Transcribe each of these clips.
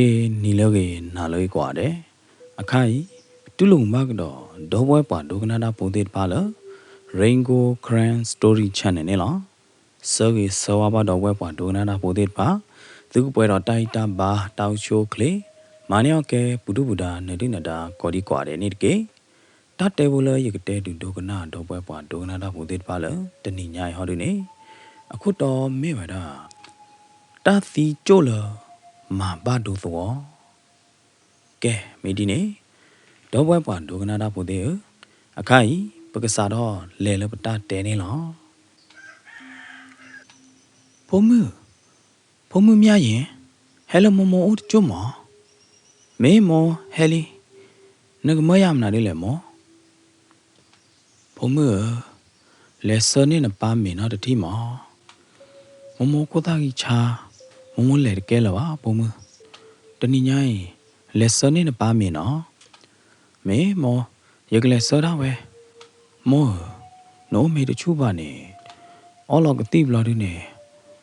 ဂီၤလၢအဂ့ၤ, နံၤလၢအဂ့ၤ, နၤလၢအဂ့ၤ ကိးဂၤဒဲး. အခါအံၤ ပတူၢ်လိာ်မုာ်ဘၣ်ကဒီး ဒီပုၢ်ဝဲၢ်ပှၤဒိကနၣ်တၢ်ဖိသ့ၣ်တဖၣ်လၢ Rain Gold Karen Story Channel န့ၣ်လီၤ. ဆၢဂ့ၤဆၢဝါဘၣ်ဒီပုၢ်ဝဲၢ်ပှၤဒိကနၣ်တၢ်ဖိသ့ၣ်တဖၣ်, သုကပှဲၤဒီးတၢ်ဂံၢ်တၢ်ဘါ တၢ်အိၣ်ဆူၣ်အိၣ်ချ့, မၤန့ၢ်အီၣ်ကဲ ပူၤဒုၣ်ပူၤဒါ နၢၤဒုၣ်နၢၤဒါ ကိးဒံကိးဂၤဒဲးန့ၣ်တက့ၢ်. တၢ်တဲဖိလၢယကတဲဒုးဒိကနၣ် ဒီပုၢ်ဝဲၢ်ပှၤဒိကနၣ်တၢ်ဖိသ့ၣ်တဖၣ်လၢ တနံၤညါအံၤဟီဒုန့ၣ်, အခိၣ်တီမ့ၢ်ဝဲဒၣ် တၢ်သံကၠိၣ်လၢ မၤဘၣ်ဒိသဝီ. ကဲ မ့ၢ်ဒ်န့ၣ်, ဒီပုၢ်ဝဲၢ်ပှၤဒိကနၣ်တၢ်ဖိသ့ၣ်ဧၢ, အခါအံၤ ပကစးထီၣ်လဲၤလၢပတၢ်တဲန့ၣ်လီၤ. ဖိမုၣ်, ဖိမုၣ်မၠၣ်ယ့ၣ်, ဟဲလၢမိၢ်မိၢ်အိၣ်တကၠိၢ်မး. မ့ၢ်မိၢ်ဟဲလံ, နကမၢယၤမနုၤဒ်လဲၣ်မိၢ်. ဖိမုၣ်ဧၢ, လဲၤဆှၢန့ၢ်နပၢ်မ့ၤနီတထံၣ်မး. မိၢ်မိၢ်ခိၣ်သၣ်ဂံၢ်ဆါ, မိၢ်မိၢ်လဲၤတကဲလၢၤဘၣ် ဖိမုၣ်. တနံၤညါအံၤ လဲၤဆှၢန့ၢ်နပၢ်မ့ၤနီၤ. မ့ၢ်မိၢ်, ယကလဲၤဆှၢဒၣ်ဝဲ. မိၢ်ဧၢ, နအိၣ်မ့ၢ်တဆူၣ်ဘၣ်န့ၣ်, အီၣ်လီၤကသံၣ်ဘျီဒုန့ၣ်,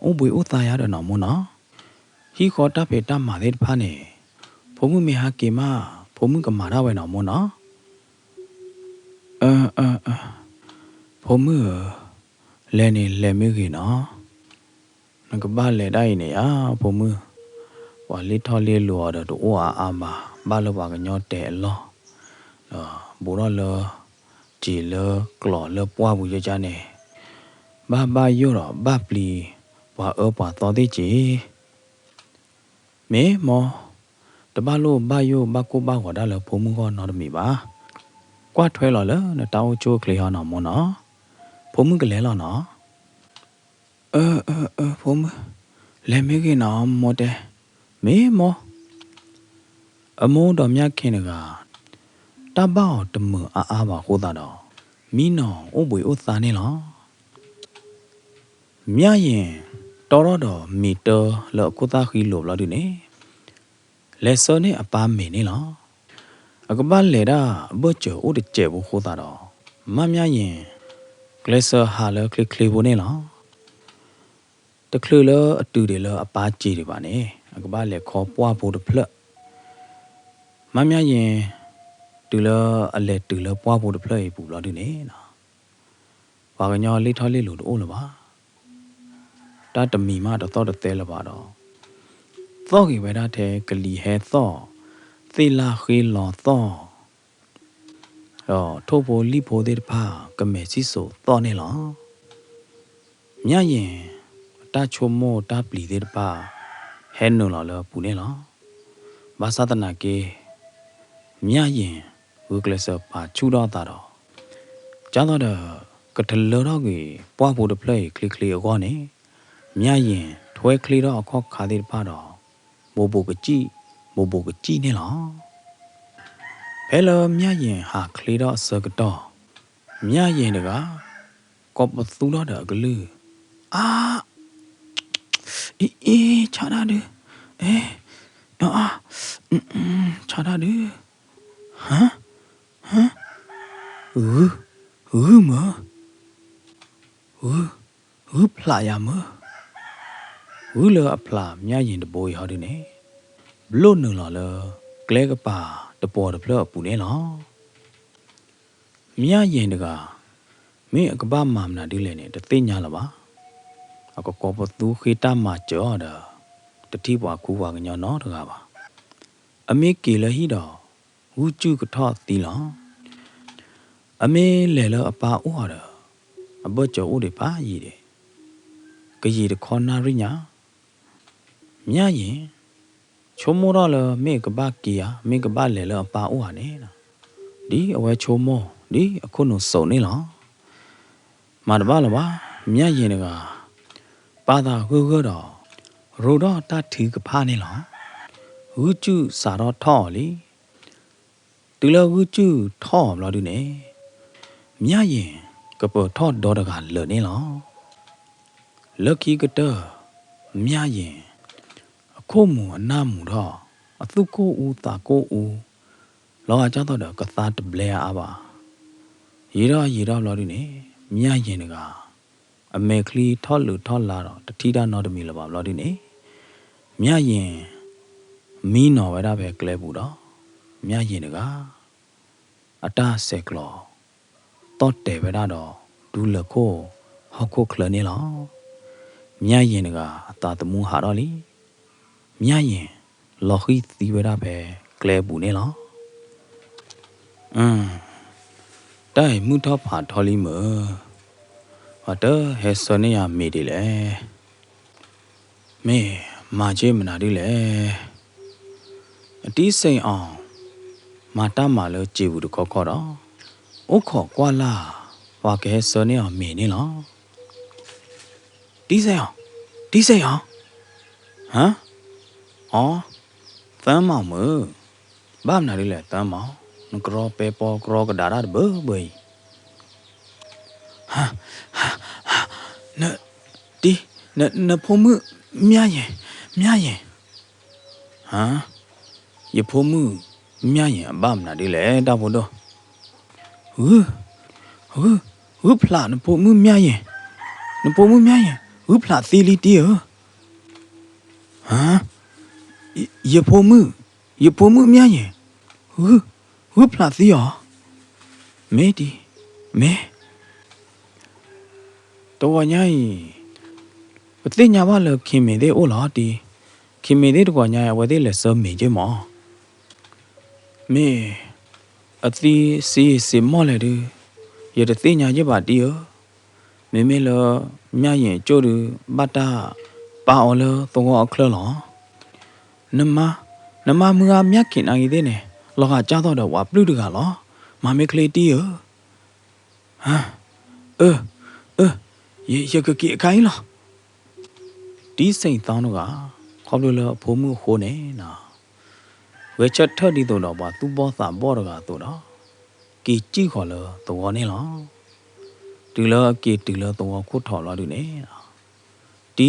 အိၣ်ဘှံးအိၣ်သါယါဒီးနီၤမိၢ်နီၤ. ဟံၣ်ဃီတၢ်ဖံးတၢ်မၤသ့ၣ်တဖၣ်န့ၣ်, ဖိမုၣ်မ့ၢ်ဟးက့ၤမး, ဖိမုၣ်ကမၤဒၣ်ဝဲနီၤမိၢ်နီၤ. အၢ အၢ အၢ, ဖိမုၣ်ဧၢ, လဲၤန့ၣ်လဲၤမ့ၢ်ဂ့ၤနီၤ. နကဘၣ်လဲၤဒၣ်အံၤန့ၣ်ဧါ ဖိမုၣ်. ပှၤလ့ထီၣ်လ့လိၤအီၤဒီးတအိၣ်အါအါဘၣ်, ဘၣ်လၢပှၤကညီတဲာ်အလီၢ်, ဒီးဘူးထီၣ်လၢ စံာ်လၢကျိၤလၢပှၢ်ပူၤယကန့ၣ်, ဘၣ်ဘၣ်ယိၣ်ဒီးဘၣ်ပျံၤ ပှၤအၢပှၤသီသ့ၣ်က့ၤ. မ့ၢ်မိၢ်, တဘၣ်လိၣ်ဘၣ်ယိၣ်ဘၣ်ကိၢ်ဘၣ်ဂီၤဒၣ်လၢဖိမုၣ်ဂီၢ်နီတမံၤဘၣ်. ကွၢ်ထွဲလီၤလၢနတၢ်အိၣ်ဆူၣ်အိၣ်ချ့ဟီနီၤမိၢ်နီၤ. ဖိမုၣ်ကလဲၤလီၤနီၤ. အၢ အၢ အၢ ဖိမုၣ်, လဲၤမ့ၢ်ဂ့ၤနီၤမိၢ်တဲ. မ့ၢ်မိၢ်, အမိၢ်ဒီးမၠၣ်ခ့တဂၤ တၢ်ဘၣ်အီၤတမုာ်အါအါဘၣ်အဃိသတးဒီး မံနီၤအိၣ်ဘှံးအိၣ်သါန့ၣ်လီၤ. မၠၣ်ယ့ၣ် တီထီၣ်ဒီးမ့ၤတၢလၢအခိၣ်သၣ်ဃံလိၤဘျီဒုန့ၣ်, လဲၤဆှၢန့ၢ်အပၢ်မ့ၤန့ၣ်လီၤ. အကဘၣ်လဲၤဒၣ်အဘၢၣ်စၢၤအိၣ်တစဲးဖိအဃိသတးဒီး, မၠၣ်ယ့ၣ် ကျဲးစၢးဟးလၢချ့ချ့ဖိန့ၣ်လီၤ. တချုးလၢအတုၤဒံးလၢအပၢ်စံာ်ဒံးဘၣ်န့ၣ်, အကဘၣ်လဲၤခီပှၢ်ဖိတဖျၢၣ်. မၠၣ်ယ့ၣ် တုၤလၢအလဲၤတုၤလၢပှၢ်ဖိတဖျၢၣ်အံၤပူၤဘျီဒုန့ၣ်, ပှၤကညီလ့ထီၣ်လ့လိၤတအိၣ်လၢၤဘၣ်. တၢ်တမံၤမးတသီၣ်တသဲလၢၤဘၣ်ဒီး, သီၣ်က့ၤဝဲဒၣ်ထဲကလံၤဟဲသီၣ်, သ့ၣ်လၣ်ဃ့လီၤသီၣ်, ဒီးထိၣ်ဖိလံၣ်ဖိသ့ၣ်တဖၣ်ကမဲာ်ဆံၣ်စိးသီၣ်န့ၣ်လီၤ. မၠၣ်ယ့ၣ် အတၢ်ဆိကမိၣ်တၢ်ပျံၤသ့ၣ်တဖၣ် ဟဲနုာ်လီၤလၢအပူၤန့ၣ်လီၤ. ဘၣ်ဆၣ်သနာ်က့ မၠၣ်ယ့ၣ် ဂုာ်ကျဲးစၢးပာ်ဆူၣ်ထီၣ်အသးဒီး, ကၢ်သိးဒီး ကထလၢထီၣ်ကွံာ်ပှၢ်ဖိတဖျၢၣ်အံၤချ့ချ့အဂီၢ်န့ၣ်, မၠၣ်ယ့ၣ်ထွဲချ့ထီၣ်အခီၣ်ခါသ့ၣ်တဖၣ်ဒီး ဘူးဘူးကစံၣ်, ဘူးဘူးကစံၣ်န့ၣ်လီၤ. ဖဲလၢမၠၣ်ယ့ၣ်ဟးချ့ထီၣ်အဆၢကတီၢ်, မၠၣ်ယ့ၣ်တဂၤ ကိးပသူထီၣ်ဒီးအကလုၢ်, အါ, အ့ အ့ ဆါတၢ်ဒု, အ့, အါ, ဆါတၢ်ဒု, ဟါ, ဟါ, ဂုၢ်, ဂုၢ်မၢ, ဂုၢ်, ဂုၢ်ဖျးယၤမၢ, ဂုၢ်လၢအဖျးမၠၣ်ယ့ၣ်တဘိအံၤဟီဒုန့ၣ်, ဘျိၣ်နုာ်လီၤလၢကျဲကပၤတပှီၤတဖျၢၣ်အပူၤန့ၣ်လီၤ. မၠၣ်ယ့ၣ်တဂၤ မ့ၢ်အကဘၣ်မၤမနုၤဒ်လဲၣ်န့ၣ် တသ့ၣ်ညါလၢၤဘၣ်. အကကိးပသူဃ့တၢ်မၤစၢၤအီၤဒီး တထံၣ်ပှၤခူပှၤကညီနီတဂၤဘၣ်. အမ့ၢ်က့ၤလၢဟံၣ်ဒီး ဂုၢ်စူၢ်ကထီၣ်သံလီၤ. အမ့ၢ်လဲၤလၢအပၢ်အိၣ်အီၤဒီး အဘၢၣ်စၢၤအိၣ်ဒံးဖးယံာ်ဒံး, ကယံာ်တခီနၣ်ရံၣ်ညါ. မၠၣ်ယ့ၣ် ဆိကမိၣ်ထီၣ်လၢမ့ၢ်အကဘၣ်က့ၤဧါ, မ့ၢ်ကဘၣ်လဲၤလၢအပၢ်အိၣ်ဧါန့ၣ်, ဒ်အဝဲဆိကမိၣ် ဒ်အခိၣ်နူာ်စိးန့ၣ်လီၤ. မၤတဘၣ်လၢၤဘၣ်, မၠၣ်ယဲၢ်တဂၤ ပာ်သးဂၢၢ်ဂၢၢ်ဒီး ရိဒီးတၢ်ထုကဖၣ်န့ၣ်လီၤ. ဂုၢ်စူၣ်စးထီၣ်ထီၣ်အီၤလံ. တုၤလၢဂုၢ်စူၣ်ထီၣ်အီၤဘျီဒုန့ၣ် မၠၣ်ယဲၢ်ကပၢၤထီၣ်ဒီတဂၤလၢာ်န့ၣ်လီၤ. လၢခံကတၢၢ် မၠၣ်ယဲၢ် အခိၣ်မူၤအနၢ်မူၤထီၣ် အသူၣ်ကိၢ်အူသးကိၢ်အူ လီၤဂာ်ကၢ်သိးဒီးကသါတဘျဲအါအါဘၣ်. ယံာ်ထီၣ်ယံာ်ထီၣ်ဘျီဒုန့ၣ် မၠၣ်ယဲၢ်တဂၤ အမဲာ်ချံထီၣ်လုာ်ထီၣ်လါဒီး တထံၣ်တၢ်နီတမံၤလၢၤဘၣ်ဘျီဒုန့ၣ် မၠၣ်ယဲၢ် မံနီၤဝဲဒၣ်ဖဲကျဲပူၤဒီး မၠၣ်ယဲၢ်တဂၤ အတၢ်ဆဲးကျိး သီၣ်တဲာ်ဝဲဒၣ်ဒီး ဒူလၢၢ်ခိၣ်ဟီၣ်ခိၣ်ချၢန့ၣ်လီၤ. မၠၣ်ယဲၢ်တဂၤ အသးသမူဟးထီၣ်လံ. မၠၣ်ယဲၢ် လီၤဃံၤသံဝဲဒၣ်ဖဲကျဲပူၤန့ၣ်လီၤ. တၢ်အံၤမုၢ်ထီၣ်ဖးထီလံမ့ၢ်, ပှၤတဟဲဆှၢန့ၢ်ယၤမ့ၤဒ်လဲၣ်. မ့ၢ်မၤက့ၤမနုၤဒ်လဲၣ်. အတံၤစ့ၣ်အီၤ မၤတၢ်မၤလၢစံာ်ပူၤတခီခီဒီး အိၣ်ခိးကွၢ်လၢ် ပှၤကဟဲဆှၢန့ၢ်အီၤမ့ၤန့ၣ်လီၤ. တံၤစ့ၣ်အီၤ, တံၤစ့ၣ်အီၤ, ဟါ, အီ, သၢမီၢ်မုၣ်, ဘၣ်မနုၤဒ်လဲၣ်သၢမီၢ်, နကရီပဲပီကရီကဒါတၢ်တဘၢဘၢအံၤ. န, တံၤ, နဖိမုၣ်မၠၣ်ယဲၢ်, မၠၣ်ယဲၢ်, ဟါ, ယဖိမုၣ်မၠၣ်ယဲၢ်အဘၣ်မနုၤဒ်လဲၣ် တၢ်ဖိဒိၣ်, ဂုၢ်, ဂုၢ်, ဂုၢ်ဖျးနဖိမုၣ်မၠၣ်ယဲၢ်, နဖိမုၣ်မၠၣ်ယဲၢ် ဂုၢ်ဖျးသံလံတံၤဧၢ. ဟါ, ယဖိမုၣ်, ယဖိမုၣ်မၠၣ်ယဲၢ်, ဂုၢ်, ဂုၢ်ဖျးသံအီၤ, မ့ၢ်တံၤ, မ့ၢ် တဂီၤညါအံၤ ပသ့ၣ်ညါဘၣ်လၢခံမ့ၢ်သ့ၣ်အိၣ်လီၤတံၤ, ခံမ့ၢ်သ့ၣ်တဂီၤညါအံၤ အဝဲသ့ၣ်လဲၤဆှၢမ့ၤက့ၤမီၢ်, မ့ၢ်အသံစ့စ့မီၢ်လဲၣ်ဒုး ယတသ့ၣ်ညါက့ၤဘၣ်တံၤဧၢ. မ့မ့ၢ်လၢ မၠၣ်ယဲၢ်ကၠိၣ်ဒုး ဘၣ်တၢ်ပာ်အီၤလၢသဝီအချၢလီၤ. နမါ, နမါမုၢ်ဂၤမၠၣ်ခံးနါဂ့ၤသ့ၣ်န့ၣ် လီၤဂာ်ကၢ်သိးဒီးပှၤပျုၢ်တဂၤလီၤ. မၤမ့ၢ်ချ့တံၤဧၢ. အၢ, အၢ, ယကက့ၤအခါအံၤလီၤ. တံၤစ့ၣ်သီတဂၤ ခီဖျိလၢအဖိမုၣ်အဃိန့ၣ်နီၤ ဂဲၤဆၢထၢၣ်ဒ်သိးဒီးပှၤသူၣ်ဘီၣ်သးဘီၣ်တဂၤအသိးဒီး က့ၤစံၣ်ဃီၤလၢသဝီန့ၣ်လီၤ. တုၤလၢအက့ၤတုၤလၢသဝီခိၣ်ထံးလီၤဒုးန့ၣ် တံၤ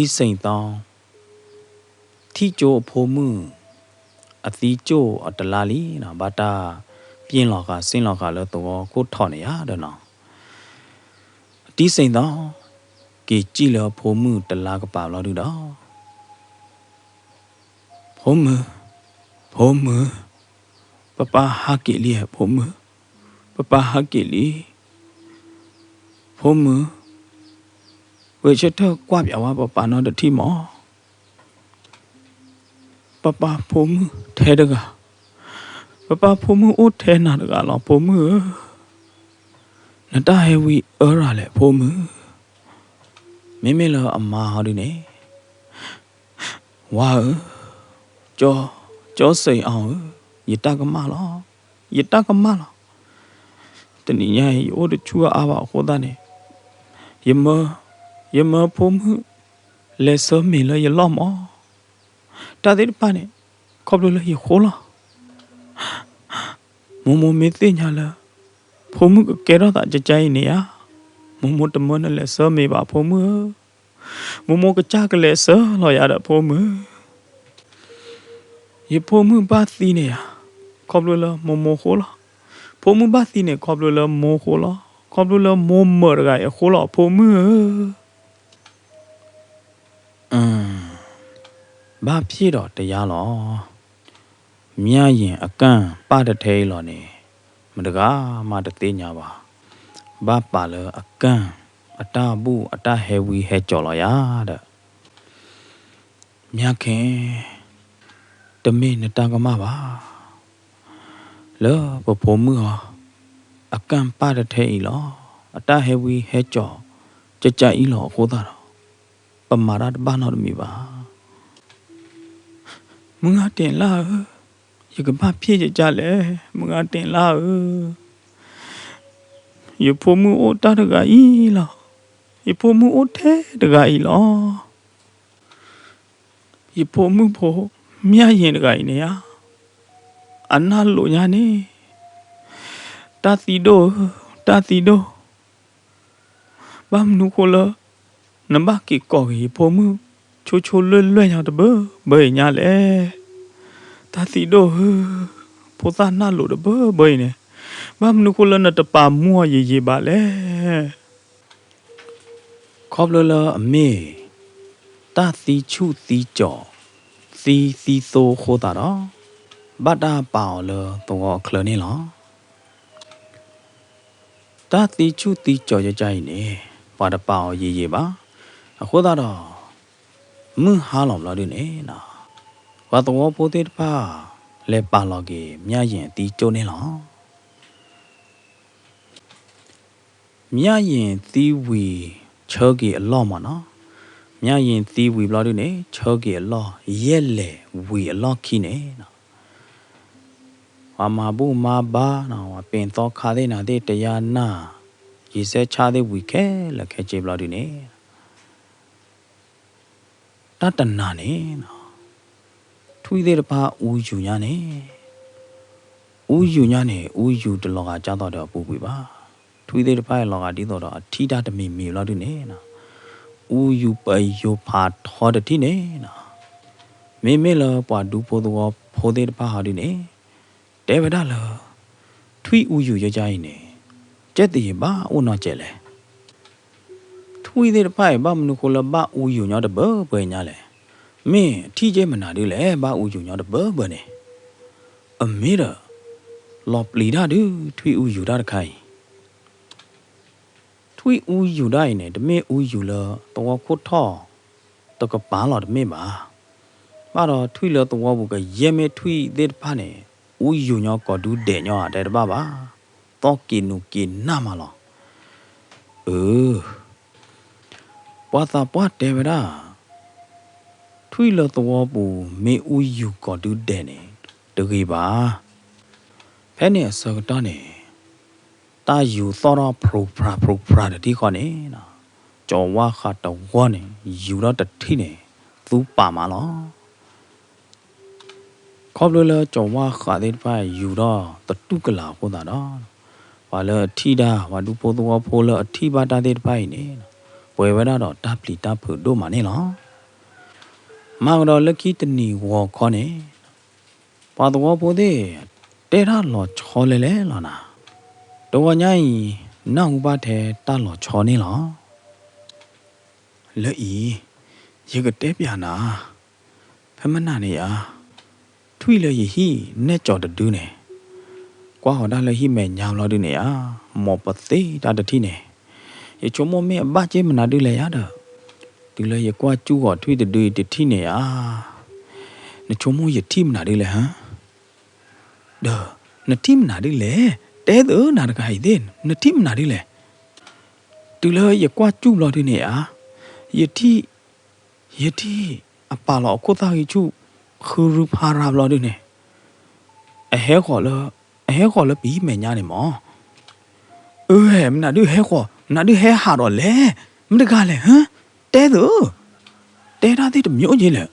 စ့ၣ်သီ ထံၣ်ကၠိအဖိမုၣ် အသံကၠိၣ်အတလါလံနီၤ ဘၣ်တၢ်ပျ့ၤလီၤဃာ်စ့ၣ်လီၤဃာ်လၢသဝီခိၣ်ထံးန့ၣ်ယါဒီးနီၤ တံၤစ့ၣ်သီ က့ၤစံၣ်လၢအဖိမုၣ်တလါကပၤဘျီဒုးဒီး ဖိမုၣ်, ဖိမုၣ်, ပပၢ်ဟးက့ၤလံ ဖိမုၣ်, ပပၢ်ဟးက့ၤလံ, ဖိမုၣ်, ဂဲၤဆၢထၢၣ်ကွၢ်ပၠးဝဲပပၢ်နီတထံၣ်မီၢ် ပပၢ်ဖိမုၣ်ထဲတဂၤ, ပပၢ်ဖိမုၣ်အိၣ်ထဲနၤတဂၤလီၤ ဖိမုၣ်ဧၢ, နတၢ်ဟဲဝံအၢရၤလဲၣ် ဖိမုၣ်, မ့မ့ၢ်လၢအမါဟီဒုန့ၣ်, ဝါဧၢ, ကၠီ, ကၠီစ့ၣ်အီၤဧၢ, ယတၢ်ကမၣ်လီၤ, ယတၢ်ကမၣ်လီၤ, တနံၤညါအံၤ ယအိၣ်တဆူၣ်အါဘၣ်အဃိသတးန့ၣ်, ယမၢ, ယမၢဖိမုၣ် လဲၤဆှၢမ့ၤလၢယလီၢ်မီၢ်, တၢ်သ့ၣ်တဖၣ်န့ၣ် ခီဖျိလၢယဃိလီၤ. မိၢ်မိၢ်မ့ၢ်သ့ၣ်ညါလၢ ဖိမုၣ်ကကဲထီၣ်သးကကါအံၤန့ၣ်ဧါ, မိၢ်မိၢ်တမၢနလဲၤဆှၢမ့ၤဘၣ်ဖိမုၣ်ဧၢ, မိၢ်မိၢ်ကစၢ်ကလဲၤဆှၢလီၤယၤဒီးဖိမုၣ်, ယဖိမုၣ်ဘၣ်သံန့ၣ်ဧါ, ခီဖျိလၢမိၢ်မိၢ်ဃိလီၤ. ဖိမုၣ်ဘၣ်သံန့ၣ် ခီဖျိလၢမိၢ်ဃိလီၤ. ခီဖျိလၢမိၢ်မၢတဂၤအံၤအဃိလီၤ ဖိမုၣ်ဧၢ. ဘၣ်ဖျ့ၣ်ဒီးတယါလီၤ. မၠၣ်ယ့ၣ်အကၣ်ပၢ်တထဲအံၤလီၤန့ၣ် မတဂၤမးတသ့ၣ်ညါဘၣ်. ဘၣ်ပာ်လၢအကၣ်အတၢ်ဘူၣ်အတၢ်ဟဲဝံဟဲစိာ်လီၤယၤဒီး မၠၣ်ခဲ, တမ့ၢ်နတၢ်ကမၣ်ဘၣ်. လၢပဖိမုၣ်အီၤ အကၣ်ပၢ်တထဲအံၤလီၤ. အတၢ်ဟဲဝံဟဲစိာ် ကကါအံၤလီၤအဃိသတးဒီး ပမၤတၢ်တဘၣ်နီတမံၤဘၣ်. မုၢ်ဂၤတဲာ်လၢ်ဧၢ, ယကဘၣ်ဖျ့ၣ်ကကါလဲၣ်, မုၢ်ဂၤတဲာ်လၢ်ဧၢ. ယဖိမုၣ်အိၣ်တၢ်တဂၤအံၤလီၤ. ယဖိမုၣ်အိၣ်ထဲတဂၤအံၤလီၤ. ယဖိမုၣ်ဖိ မၠၣ်ယ့ၤတဂၤအံၤန့ၣ်ဧါ, အနၢ်လိာ်ညါန့ၣ်, တၢ်သံဒိၣ်ဧၢ, တၢ်သံဒိၣ်, ဘၣ်မနုၤဃိလၢ နဘၣ်က့ၤကိးက့ၤယဖိမုၣ် ဆိဆိလွဲၢ်လွဲၢ်ညီတဘၢဘၢအံၤညါလဲၣ်. တၢ်သံဒိၣ်ဧၢ, ဖိသၣ်နၢ်လိာ်တဘၢဘၢအံၤန့ၣ်, ဘၣ်မနုၤဃိလၢနတပာ်မူအီၤယံာ်ယံာ်ဘၣ်လဲၣ်. ခီဖျိလၢအမ့ၢ် တၢ်သံဆူၣ်သံကၠီၤ သံသံသိအဃိသတးဒီး, ဘၣ်တၢ်ပာ်အီၤလၢသဝီအချၢန့ၣ်လီၤ. တၢ်သံဆူၣ်သံကၠီၤယကါအံၤန့ၣ်, ပှၤတပာ်အီၤယံာ်ယံာ်ဘၣ်. အဃိသတးဒီး မုၢ်ဟါလီၤဘျီဒုန့ၣ်, ပှၤသဝီဖိသ့ၣ်တဖၣ် လဲၤပာ်လီၤက့ၤ မၠၣ်ယ့ၤအသံကၠိၣ်န့ၣ်လီၤ. မၠၣ်ယ့ၤသံဝံၤ ဆၢက့ၤအလီၢ်မးနီၤ. မၠၣ်ယ့ၤသံဝံၤဘျီဒုန့ၣ် ဆၢက့ၤအလီၢ် ယဲၢ်လဲၤဝံၤအလီၢ်ခံန့ၣ်, ပှၤမၤဘူၣ်မၤဘါနီၤ, ပှၤပ့ၤသီခါသ့ၣ်နၤသ့ၣ် တယါနၢ် ယံၤစဲဆါသ့ၣ်ဝံၤခဲလၢာ်ခဲဆ့ဘျီဒုန့ၣ် တၢ်တနၤန့ၣ်, ထွံၣ်သ့ၣ်တဖၣ်အူယူၤညါန့ၣ်, အူယူၤညါန့ၣ် အူယူၤတလီၤဂာ်ကၢ်သိးဒီးအပူၤကွံာ်ဘၣ်. ထွံၣ်သ့ၣ်တဖၣ်အလီၤဂာ်ဒ်သိးဒီးအထံၣ်တၢ်တမံၤမံၤဘျီဒုန့ၣ်, အူယူၤပယိၤဖးထီတထံၣ်န့ၣ်, မ့မ့ၢ်လၢပှၤဒူဖိသဝီဖိသ့ၣ်တဖၣ်ဟီဒုန့ၣ်, တဲဝဲဒၣ်လၢ ထွံၣ်အူယူၤယကါအံၤန့ၣ်, ကဲသ့ၣ်ဘၣ်အိၣ်နီတစဲးလဲၣ်. ထွံၣ်သ့ၣ်တဖၣ်အံၤ ဘၣ်မနုၤဃိလၢဘၣ်အူယူၤညီတဘၢဘၢညါလဲၣ်. မ့ၢ်ထံၣ်က့မနုၤဒုလဲၣ် ဘၣ်အူယူၤညီတဘၢဘၢန့ၣ်. အမ့ၢ်ဒီး လီၤပျံၤတၢ်ဒု ထွံၣ်အူယူၤတၢ်တခါအံၤ. ထွံၣ်အူယူၤတၢ်အံၤန့ၣ် တမ့ၢ်အူယူၤလၢသဝီခိၣ်ထီၣ် တကပၤလီၤတမ့ၢ်ဘၣ်. ဘၣ်ဒီးထွံၣ်လၢသဝီပူၤကယဲၢ်မ့ၢ်ထွံၣ်သ့ၣ်တဖၣ်န့ၣ် အူယူၤညီကိးဒူဒဲးညီဧါတဲတဘၣ်ဘၣ်. သီၣ်က့ၤနူၤက့ၤနၢ်မးလီၤ. အၢ ပှၤသးပှၢ်တဲဝဲဒၣ် ထွံၣ်လၢသဝီပူၤမ့ၢ်အူယူၤကိးဒူဒဲးန့ၣ် တဂ့ၤဘၣ်. ဖဲန့ၣ်အဆၢကတီၢ်န့ၣ် တၢ်ယူၤသီၣ်ထီၣ်ဖြူဖြါဖြူဖြါတထံၣ်ဃီန့ၣ်, ကၠီၤဝါဃးတဝီန့ၣ် ယူၤထီၣ်တထံၣ်န့ၣ် သူပာ်မးလီၤ. ခီဖျိလၢကၠီၤဝါဃးသ့ၣ်တဖၣ်ယူၤထီၣ်သတူၢ်ကလာ်အဃိသတးဒီး, ပှၤလၢအထံၣ်တၢ် ပှၤဒူဖိသဝီဖိလၢအထံၣ်ဘၣ်တၢ်သ့ၣ်တဖၣ်အံၤန့ၣ်, ပှဲၤဝဲဒၣ်ဒီးတၢ်ပျံၤတၢ်ဖုးဒိၣ်မးန့ၣ်လီၤ. မၤကဒီးလၢခံတနံၤဂီၤခီန့ၣ်, ပှၤသဝီဖိသ့ၣ် တဲတၢ်လီၤဆီလဲၤလဲၤလီၤနၤ, တဝီညါအံၤ နၢ်ဟူဘၣ်ထဲတၢ်လီၤဆီန့ၣ်လီၤ. လၢအံၤ ယကတဲပျးနၤ, ဖဲမနၤန့ၣ်ဧါ, ထွံၣ်လၢယဟံၣ်နဲၣ်ကၠီၤတဒုန့ၣ်, ကွၢ်ဃီၤတၢ်လၢဟံၣ်မဲာ်ညါဘျီဒုန့ၣ်ဧါ, မိၢ်ပသ့တၢ်တထံၣ်န့ၣ်, ယဆိကမိၣ်မ့ၢ်အဘၣ်က့မနုၤဒုလဲၣ်ယါဒီး, တုၤလၢယကွၢ်စူၢ်ဃီၤထွံၣ်တဒုအံၤတထံၣ်န့ၣ်ဧါ, နဆိကမိၣ်ယထံၣ်မနုၤဒုလဲၣ်ဟါ ဒီး နထံၣ်မနုၤဒုလဲၣ်, တဲသ့ၣ်နၤတဂၤအံၤသ့ၣ် နထံၣ်မနုၤဒုလဲၣ်. တုၤလၢယကွၢ်စူၢ်ဘျီဒုန့ၣ်ဧါ, ယထံၣ်, ယထံၣ်အပာ်လီၤအခိၣ်သၣ်ဂံၢ်ဆူၣ် ဖုရူဖးရၤဘျီဒုန့ၣ်, အဟဲဃီၤလၢ, အဟဲဃီၤလၢပဟံၣ်မဲာ်ညါန့ၣ်မး. အၢ မနုၤဒုဟဲဃီၤ, မနုၤဒုဟဲဟးဒီးလဲၣ်, မတဂၤလဲၣ်, ဟါ, တဲသ့ၣ်ဧၢ, တဲတၢ်သ့ၣ်တမံၤအိၣ်က့လဲၣ်,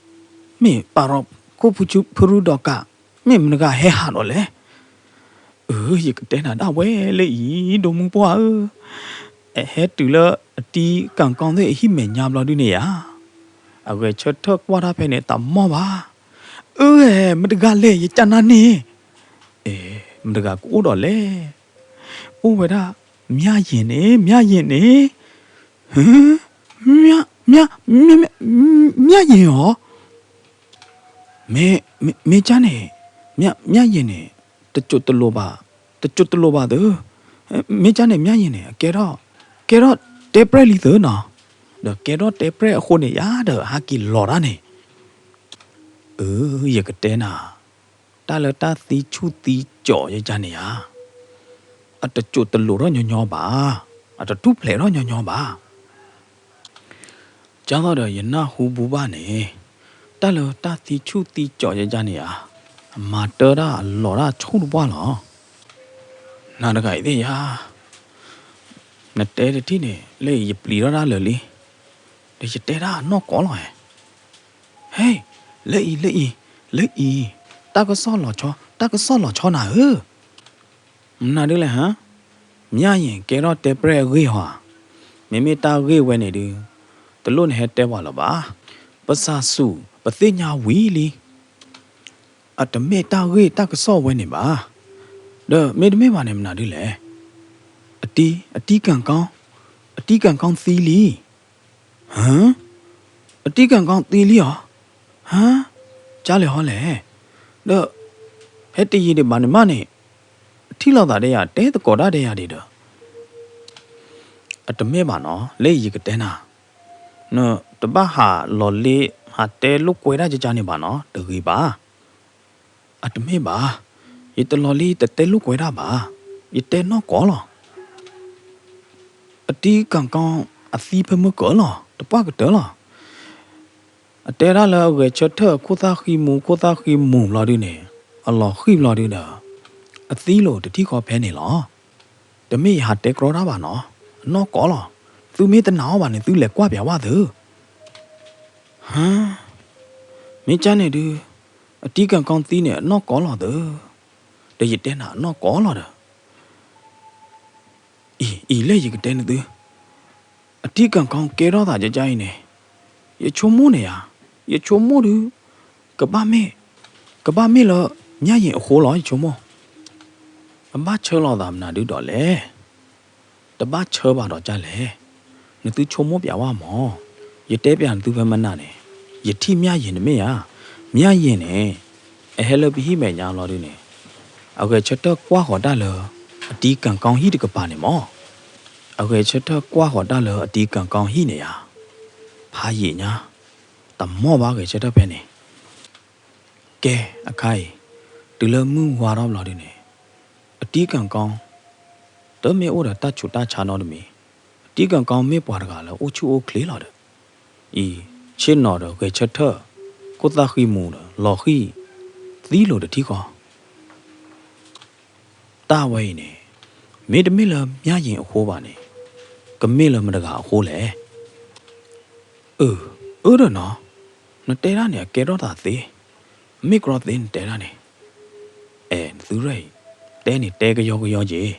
မ့ၢ်ပာ်လီၤခိၣ်ဖုရူဒီးကး, မ့ၢ်မတဂၤဟဲဟးဒီးလဲၣ်. အၢ ယကတဲနၤဒၣ်ဝဲလၢအံၤ ဒိၣ်မူပှၢ်ဧၢ, အဟဲတုၤလၢအတံၤကၣ်ကီသ့ၣ်အဟံၣ်မဲာ်ညါဘျီဒုန့ၣ်ဧါ, အဂဲၤဆၢထၢၣ်ကွၢ်တၢ်ဖဲန့ၣ်တမီၢ်ဘၣ်. အၢ မတဂၤလဲၣ် ယကနၣ်န့ၣ်, အဲ မတဂၤကအိၣ်ဒီးလဲၣ်, အိၣ်ဝဲဒၣ် မၠၣ်ယ့ၤန့ၣ် မၠၣ်ယ့ၤန့ၣ်, ဟါ, မၠၣ်, မၠၣ်, မၠၣ်ယ့ၤဧါ, မ့ၢ်, မ့ၢ်ကၢ်န့ၣ်, မၠၣ်ယ့ၤန့ၣ်, တစိၢ်တလိၤဘၣ်, တစိၢ်တလိၤဘၣ်သ့ၣ်, မ့ၢ်ကၢ်န့ၣ် မၠၣ်ယ့ၤန့ၣ် အကဲထီၣ်, ကဲထီၣ်တဲပြဲၣ်လံသ့ၣ်နီၤ, ဒီးကဲထီၣ်တဲပြဲၣ်အဃိန့ၣ်ယါဒီးဟးက့ၤလီၤတၢ်န့ၣ်, အၢ ယကတဲနၤ, တၢ်လၢတၢ်သံဆူၣ်သံကၠီၤယကါန့ၣ်ဧါ, အတစိၢ်တလိၤထီၣ်ညီညီဘၣ်, အတထူၣ်ဖျဲးထီၣ်ညီညီဘၣ်. ကၢ်သိးဒီးယနၢ်ဟူဘူဘၣ်န့ၣ်, တၢ်လၢတၢ်သံဆူၣ်သံကၠီၤယကါန့ၣ်ဧါ, အမၤတၢ်တၢ်အလီၤတၢ်ဆူၣ်တပှၢ်လီၤ. နၤတဂၤအံၤသ့ၣ်ယါ, နတဲတထံၣ်န့ၣ် လၢအံၤယပျံၤထီၣ်ဒၣ်လၢာ်လံ, ဒီးယတဲဒၣ်အနီၢ်ကီးလီၤဧါ. ဟဲ, လၢအံၤ လၢအံၤ လၢအံၤ, တၢ်ကစီၣ်လီၤဆီ တၢ်ကစီၣ်လီၤဆီနၤဧၢ. မနုၤဒ်လဲၣ်ဟါ, မၠၣ်ယ့ၣ်ကဲထီၣ်တဲပြဲၢ်အဂ့ၢ်ဟီဧါ. မ့မ့ၢ်တၢ်ဂ့ၢ်ဝဲန့ၣ်ဒုး တလိၣ်နဟဲတဲပှၤလၢၤဘၣ်. ပစၢ်စူၣ် ပသ့ၣ်ညါဝံၤလံ. အတမ့ၢ်တၢ်ဂ့ၢ်တၢ်ကစီၣ်ဝဲန့ၣ်ဘၣ်. ဒီးမ့တမ့ၢ်ဘၣ်န့ၣ် မနုၤဒ်လဲၣ်. အတံ, အတံကၣ်ကီ, အတံကၣ်ကီသံလံ. ဟါ, အတံကၣ်ကီသံလံဧါ. ဟါ, ကၢ်လဲၣ်ဟီလဲၣ်. ဒီး ဟဲတယံာ်ဒံးဘၣ်န့ၣ်မးန့ၣ် ထံၣ်လိာ်သးဒီးယၤ တဲသကိးတၢ်ဒီးယၤဒံးဒီး အတမ့ၢ်ဘၣ်နီၤ လၢယကတဲနၤ, နတဘၣ်ဟးလီၤလ့ ဟးတဲလိာ်ကွဲဒၣ်ကကါန့ၣ်ဘၣ်နီၤ တဂ့ၤဘၣ်. အတမ့ၢ်ဘၣ်, ယတလီၤလ့ ယတတဲလိာ်ကွဲဒၣ်ဘၣ်, ယတဲနီၢ်ကီးလီၤ. အတံကၣ်ကီအသံဖဲမုၢ်ကၢၤလီၤ တပှၢ်ကတၢၢ်လီၤ. အတဲဒၣ်လၢအဂဲၤဆၢထၢၣ်အခိၣ်သၣ်ဃံမူ ခိၣ်သၣ်ဃံမူဘျီဒုန့ၣ် အလီၤဃံၣ်ဘျီဒုဒီး အသံလိာ်တထံၣ်ဃီဖဲန့ၣ်လီၤ. တမ့ၢ်ယဟးတဲကြီတၢ်ဘၣ်နီၤ, အနီၢ်ကီးလီၤ. သုမ့ၢ်တနာ်အီၤဘၣ်န့ၣ် သုလဲၤကွၢ်ပၠးဝဲသု. ဟါ, မ့ၢ်ကၢ်န့ၣ်ဒုး အတံကၣ်ကီသံန့ၣ် အနီၢ်ကီးလီၤသု, ဒီးယတဲနၤအနီၢ်ကီးလီၤဒီး အံၤ အံၤလၢယကတဲနသု, အတံကၣ်ကီကဲထီၣ်သးကကါအံၤန့ၣ် ယဆိကမိၣ်န့ၣ်ဧါ, ယဆိကမိၣ်ဒုး ကဘၣ်မ့ၢ်, ကဘၣ်မ့ၢ်လၢ မၠၣ်ယ့ၣ်အဃိလီၤ ယဆိကမိၣ်. အဘၣ်ဆၢလီၤသးမနုၤဒုးဒီးလဲၣ်. တဘၣ်ဆၢဘၣ်ဒီးကၢ်လဲၣ်. နသုဆိကမိၣ်ပၠးဝဲမၢ်, ယတဲပၠးနသုဖဲမနၤန့ၣ် ယထံၣ်မၠၣ်ယ့ၣ်န့ၣ်မ့ၢ်ဧါ. မၠၣ်ယ့ၣ်န့ၣ် အဟဲလၢပဟံၣ်မဲာ်ညါလီၤဒုန့ၣ် အဂဲၤဆၢထၢၣ်ကွၢ်ဃီၤတၢ်လၢ အတံကၣ်ကီဟံၣ်တကပၤန့ၣ်မၢ်. အဂဲၤဆၢထၢၣ်ကွၢ်ဃီၤတၢ်လၢအတံကၣ်ကီဟံၣ်န့ၣ်ဧါ. ဖးယံာ်ညါ တမီၢ်ဘၣ်ဂဲၤဆၢထၢၣ်ဖဲန့ၣ်. ကဲ အခါအံၤ တုၤလၢမုၢ်ဝါထီၣ်ဘျီဒုန့ၣ် အတံကၣ်ကီ တမ့ၢ်အိၣ်ဒီးတၢ်ဆူးတၢ်ဆါနီတမံၤ, အတံကၣ်ကီမ့ၢ်ပှၤတဂၤလၢအိၣ်ဆူၣ်အိၣ်ချ့လီၤဒီး အံၤ ဆ့ၣ်နီၤဒီးဂဲၤဆၢထၢၣ် ခိၣ်သၣ်ဃံမူဒီး လီၤဃံၣ်သံလိာ်တထံၣ်ဃီ တၢ်ဝဲအံၤန့ၣ် မ့တမ့ၢ်လၢမၠၣ်ယ့ၣ်အဃိဘၣ်န့ၣ် ကမ့ၢ်လၢမတဂၤအဃိလဲၣ်. အၢ, အၢဒီးနီၤ, နတဲဒၣ်န့ၣ် အကဲထီၣ်သးသ့, မ့ၢ်ကြီသ့နတဲဒၣ်န့ၣ်. အဲ နသုရဲၣ်အံၤ, တဲန့ၣ်တဲကယီကယီက့ၤ,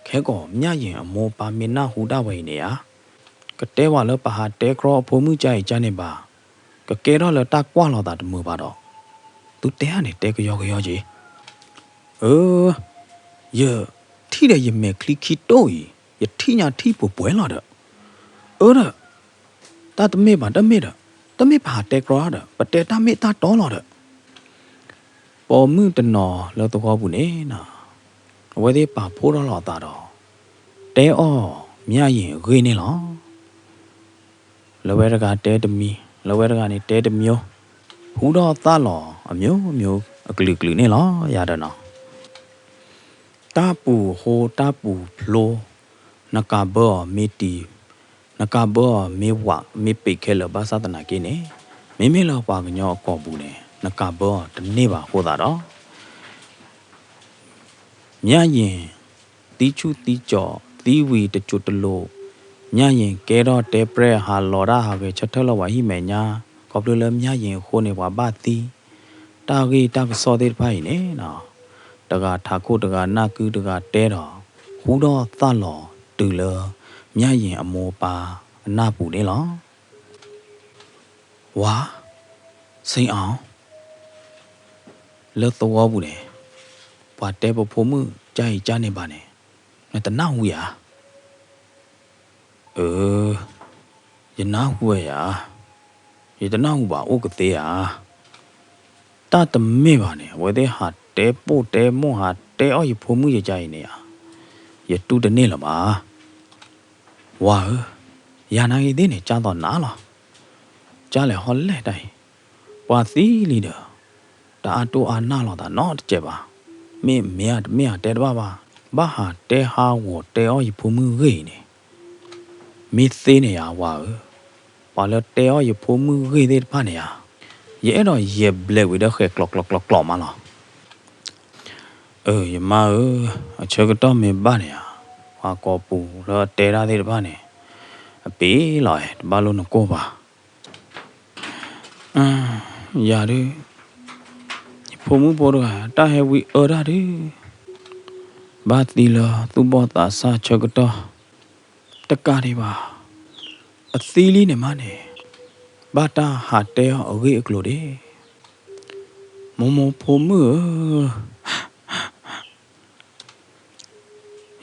ခဲကီးမၠၣ်ယ့ၣ်အမိၢ်အပၢ်မ့ၢ်နၢ်ဟူတၢ်ဝဲအံၤန့ၣ်ဧါ, ကတဲဝဲလၢပဟးတဲကြီအဖိမုၣ်ကါအံၤကါန့ၣ်ဘၣ်, ကကဲထီၣ်လၢတၢ်ကွၢ်လီၤသးတမုာ်ဘၣ်ဒီး, သုတဲဧါန့ၣ်တဲကယီကယီက့ၤ. အၢ, ယထံၣ်ဒီးယမဲာ်ချံခံတိၢ်အံၤ, ယထံၣ်ညါထံၣ်ပှဲၤပှဲၤလီၤဒီး, အၢဒီး, တၢ်တမ့ၢ်ဘၣ်တမ့ၢ်ဒီး, တမ့ၢ်ပဟးတဲကြီဒီး ပတဲတၢ်မ့ၢ်တၢ်တီလီၤဒီး, ပိာ်မုၣ်တနီၤလၢသဝီပူၤန့ၣ်နီၤ, အဝဲသ့ၣ်ပာ်ဖှိၣ်ထီၣ်လီၤအသးဒီး, တဲအီၣ်မၠၣ်ယ့ၣ်အဂ့ၢ်န့ၣ်လီၤ. လၢဝဲတဂၤတဲတမံၤ, လၢဝဲတဂၤန့ၣ်တဲတမံၤ, ဟူထီၣ်သၣ်လီၤအမျိုးမျိုးအကလုာ်ကလုာ်န့ၣ်လီၤ ယၤဒီးနီၤ. တၢ်ပူၤဃိတၢ်ပူၤဖျိ, နကးဘၢအီၤမ့ၢ်တံၤ, နကးဘၢအီၤမ့ၢ်ဝးမ့ၢ်ပ့းခဲလၢာ်ဘၣ်ဆၣ်သနာ်က့န့ၣ်, မ့မ့ၢ်လၢပှၤကညီအကိာ်ပူၤန့ၣ် နကးဘၢအီၤတန့ၢ်ဘၣ်အဃိသတးဒီး မၠၣ်ယ့ၣ် သံဆူၣ်သံကၠီၤ သံဝံၤတစိၢ်တလိာ်, မၠၣ်ယ့ၣ်ကဲထီၣ်တဲပြဲၢ်ဟးလီၤတၢ်ဟးဂဲၤဆၢထၢၣ်လၢပှၤဟံၣ်မဲာ်ညါ, ခီဖျိလၢမၠၣ်ယ့ၣ်အဃိန့ၣ် ပှၤဘၣ်သံ, တၢ်ဂ့ၢ်တၢ်ကစီၣ်သ့ၣ်တဖၣ်အံၤန့ၣ်နီၤ, တဂၤထးခိၣ်တဂၤနၢ်ကုတဂၤတဲဒီး, ဟူထီၣ်သၣ်လီၤတုၤလၢ မၠၣ်ယ့ၣ်အမိၢ်အပၢ်အနၢ်ပူၤန့ၣ်လီၤ. ဝါ, စ့အီၤ, လၢသဝီပူၤန့ၣ်, ပှၤတဲပဖိမုၣ်ကါအံၤကါန့ၣ်ဘၣ်န့ၣ်, နတနၢ်ဟူဧါ. အၢ, ယနၢ်ဟူဝဲယၤ, ယတနၢ်ဟူဘၣ်အိၣ်ကသ့ဧါ. တၢ်တမ့ၢ်ဘၣ်န့ၣ် အဝဲသ့ၣ်ဟးတဲပိၢ်တဲမိၢ်ဟးတဲအီၣ်ယဖိမုၣ်ယကါအံၤန့ၣ်ဧါ, ယတူၢ်တန့ၢ်လၢၤဘၣ်. ဝါဧၢ, ယၤနာ်က့ၤသ့ၣ်န့ၣ် ကၢ်သိးနၤလီၤ. ကၢ်လဲၣ်ဟီလဲၣ်တၢ်အံၤ, ပှၤသံလံဒီး, တအါတိၢ်အါနၢ်လိာ်သးနီတစဲးဘၣ်. မ့ၢ်မ့ၢ်ဧါတမ့ၢ်ဧါတဲတဘၣ်ဘၣ်, ဘၣ်ဟးတဲဟးဂီၤတဲအီၣ်ယဖိမုၣ်ဂ့ၢ်အံၤန့ၣ်, မ့ၢ်သ့န့ၣ်ယၤဝါဧၢ, ပှၤလၢတဲအီၣ်ယဖိမုၣ်ဂ့ၢ်သ့ၣ်တဖၣ်န့ၣ်ဧါ, ယအဲၣ်ဒိးယဲၢ်ဘျဲးဝံၤဒီးဃဲၤကျီးကျီးကျီးကျီးမးလီၤ. အၢ ယမါဧၢ, အဆၢကတီၢ်မ့ၢ်ဘၣ်န့ၣ်ဧါ, ပှၤကိးပူၤလၢအတဲဒၣ်သ့ၣ်တဖၣ်န့ၣ် အပ့ၤလီၤ တဘၣ်လိၣ်နကိၢ်ဘၣ်. ယၤဒုး ယဖိမုၣ်ဖိတဂၤ တၢ်ဟဲဝံအၢတၢ်ဒုး ဘၣ်သံလၢသူၣ်ဘီၣ်သးစၢ်ဆၢကတီၢ် တကးဒံးဘၣ် အသံလံန့ၣ်မးန့ၣ် ဘၣ်တၢ်ဟးတဲအီၤအဂ့ၢ်အကျိၤဒၣ်. မိၢ်မိၢ်ဖိမုၣ်ဧၢ,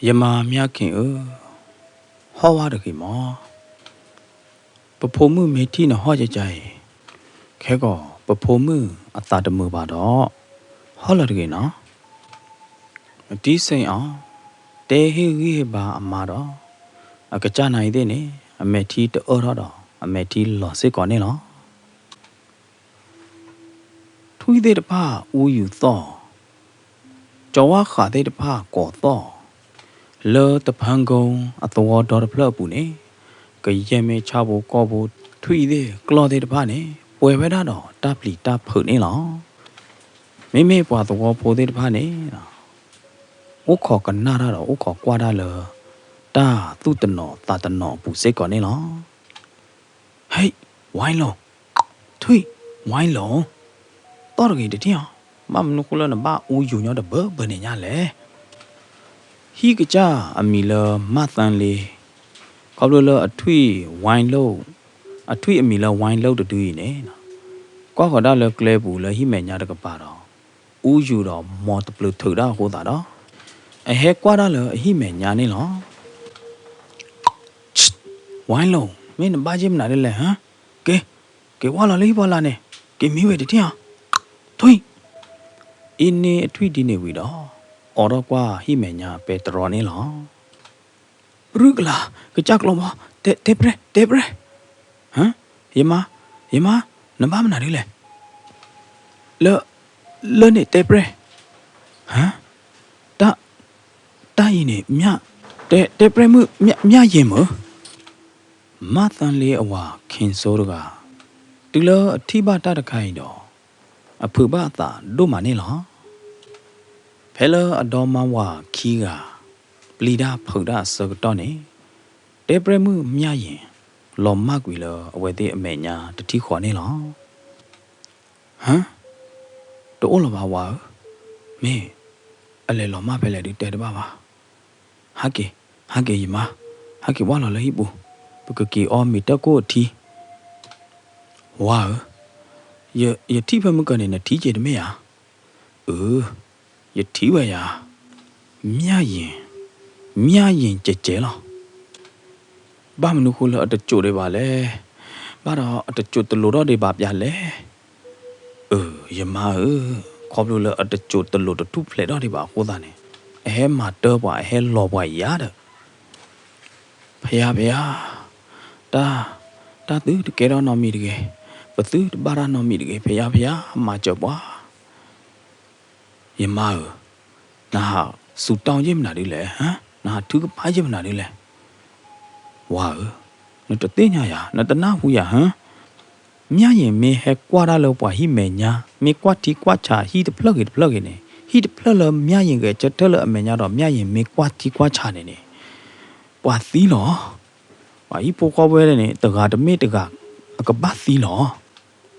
ယမါမၠၣ်က့ၤဧၢ, ဟီၣ်ဝါတဂ့ၤမး. ပဖိမုၣ်မ့ၢ်ထံၣ်နဟီၣ်ကကါအံၤ, ခဲကီး ပဖိမုၣ်အသးတမုာ်ဘၣ်ဒီး ဟီၣ်လၢၤတဂ့ၤနီၤ. နတံၢ်စ့ၣ်အီၤ တဲဟ့ၣ်ဂံၢ်ဟ့ၣ်ဘါအမါဒီး အကစၢ်နၤအံၤသ့ၣ်န့ၣ် အမဲာ်ထံတအၢၣ်ထီၣ်ဒီး အမဲာ်ထံလီၤစ့ၢ်ကီးန့ၣ်လီၤ. ထွံၣ်သ့ၣ်တဖၣ်အူယူၤသီၣ်, ကၠီၤဝါဃးသ့ၣ်တဖၣ်ကိးသီၣ်, လၢတဖၣ်ကိအသဝီဒီတဖျၢၣ်အပူၤန့ၣ် ကယဲၢ်မ့ၢ်ဆၣ်ဖိကီၢ်ဖိ ထွံၣ်သ့ၣ်ကျီၢ်သ့ၣ်တဖၣ်န့ၣ် ပှဲၤဝဲဒၣ်ဒီးတၢ်ပျံၤတၢ်ဖုးန့ၣ်လီၤ. မ့မ့ၢ်ပှၤသဝီဖိသ့ၣ်တဖၣ်န့ၣ် အိၣ်ခိးကနၣ်တၢ်ဒီးအိၣ်ခိးကွၢ်တၢ်လၢ တၢ်သူၣ်တနီၤသးတနီၤအပူၤစ့ၢ်ကီးန့ၣ်လီၤ. ဟဲ, ဝိုင်းလိာ်, ထွံၣ်, ဝိုင်းလိာ်, သီၣ်တဂ့ၤတထံၣ်အီၤ, ဘၣ်မနုၤဃိလၢနဘၣ်အူယူၤညီတဘၢဘၢန့ၣ်ညါလဲၣ်. ဟံၣ်ကစၢ်အမံၤလၢမၣ်သၣ်လ့, ခီဖျိလၢအထွံၣ်ဝိုင်းလိာ်, အထွံၣ်အမံၤလၢဝိုင်းလိာ်တဒုအံၤန့ၣ် ကွၢ်ဃီၤဒၣ်လၢကျဲပူၤလၢဟံၣ်မဲာ်ညါတကပၤဒီး အူယူၤဒီးမ်တပျုာ်ထုးတၢ်အဃိသတးဒီး အဟဲကွၢ်တၢ်လၢအဟံၣ်မဲာ်ညါန့ၣ်လီၤ. ဝိုင်းလိာ်, မ့ၢ်နဘၣ်ယ့ၢ်မနုၤဒ်လဲၣ်, ဟါ, က့ၤ, က့ၤဝၢ်လီၤလၢဟံၣ်ဖီလာ်န့ၣ်, က့ၤမံဝဲတထံၣ်အီၤ, ထွံၣ်. အ့န့ၢ်အထွံၣ်ဒ်န့ၣ်ဝံၤဒီး အိးထီၣ်ကွၢ်ဟံၣ်မဲာ်ညါပဲတြီန့ၣ်လီၤ. ရုၢ်ကလာ်, ကစၢ်ကျီဘီ, တဲပြဲ, တဲပြဲ, ဟါ, ယမါ, ယမါ, နဘၣ်မနုၤဒ်လဲၣ်, လၢ, လၢန့ၣ်တဲပြဲ, ဟါ, တၢ်, တၢ်အံၤန့ၣ် မၠၣ်, တဲ, တဲပြဲမုၣ်, မၠၣ်ယ့ၢ်မုၢ်. မၣ်သၣ်လ့အဝၤခ့စိတဂၤ တုၤလၢအထံၣ်ဘၣ်တၢ်တခါအံၤဒီး အဖုးဘၣ်အသးဒိၣ်မးန့ၣ်လီၤ. ဖဲလၢအဒီမါဝၤခံဂၤ ပျံၤတၢ်ဖုးတၢ်အဆၢကတီၢ်န့ၣ် တဲပြဲမုၣ်မၠၣ်ယ့ၢ် လီၤမၢ်ကွံာ်လၢအဝဲသ့ၣ်အမဲာ်ညါတထံၣ်ဃီန့ၣ်လီၤ. ဟါ, တအိၣ်လၢၤဘၣ်ဝၤဧၢ, မ့ၢ်အလဲၤလီၤမၢ်ဖဲလဲၣ်ဒုးတဲတဘၣ်ဘၣ်. ဟးက့ၤ, ဟးက့ၤယမါ, ဟးက့ၤဝၢ်လီၤလၢဟံၣ်ပူၤ, ပကက့ၤအီမ့ၤတၢ်ကိၢ်အထံ. ဝၤဧၢ, ယ, ယထံၣ်ဖဲမုၢ်ကၢၤန့ၣ် နထံၣ်က့ၤတမ့ၢ်ဧါ. အၢ, ယထံၣ်ဝဲယၤ, မၠၣ်ယ့ၢ်, မၠၣ်ယ့ၢ်ကဲးကဲးလီၤ. ဘၣ်မနုၤဃိလၢအတစိာ်ဒံးဘၣ်လဲၣ်, ဘၣ်ဒီးအတစိာ်တလိၤထီၣ်ဒံးဘၣ်ပျၢ်လဲၣ်. အၢ ယမါဧၢ, ခီဖျိလၢအတစိာ်တလိၤတထူၣ်ဖျဲးထီၣ်ဒံးဘၣ်အဃိသတးန့ၣ် အဟဲမၤတၢပှၤ အဟဲလီၤပှၤယၤဒီး ဖယါဖယါ, တၢ်, တၢ်သုတကဲထီၣ်နီတမံၤတဂ့ၤ, ပသုတဘၣ်တၢ်နီတမံၤတဂ့ၤ, ဖယါဖယါ, မၤစၢၤပှၤ. ယမါဧၢ, နဟးစူၤတီယ့ၢ်မနုၤဒ်လဲၣ်, နဟးထုကဖၣ်ယ့ၢ်မနုၤဒ်လဲၣ်. ဝၤဧၢ, နတသ့ၣ်ညါယၤ, နတနၢ်ဟူယၤဧါ. မၠၣ်ယ့ၢ်မ့ၢ်ဟဲကွၢ်တၢ်လၢပှၤဟံၣ်မဲာ်ညါ, မ့ၢ်ကွၢ်ထံကွၢ်ဆးဟံၣ်တဖျၢၣ်ဂ့ၤတဖျၢၣ်ဂ့ၤန့ၣ်, ဟံၣ်တဖျၢၣ်လၢမၠၣ်ယ့ၢ်ဂဲၤဆၢထၢၣ်လၢအမဲာ်ညါဒီးမၠၣ်ယ့ၢ်မ့ၢ်ကွၢ်ထံကွၢ်ဆးန့ၣ်န့ၣ်, ပှၤသံလီၤ. ပှၤဟံၣ်ဖိဃီဖိဝဲဒၣ်န့ၣ် တဂၤတမ့ၢ်တဂၤ အကဘၣ်သံလီၤ.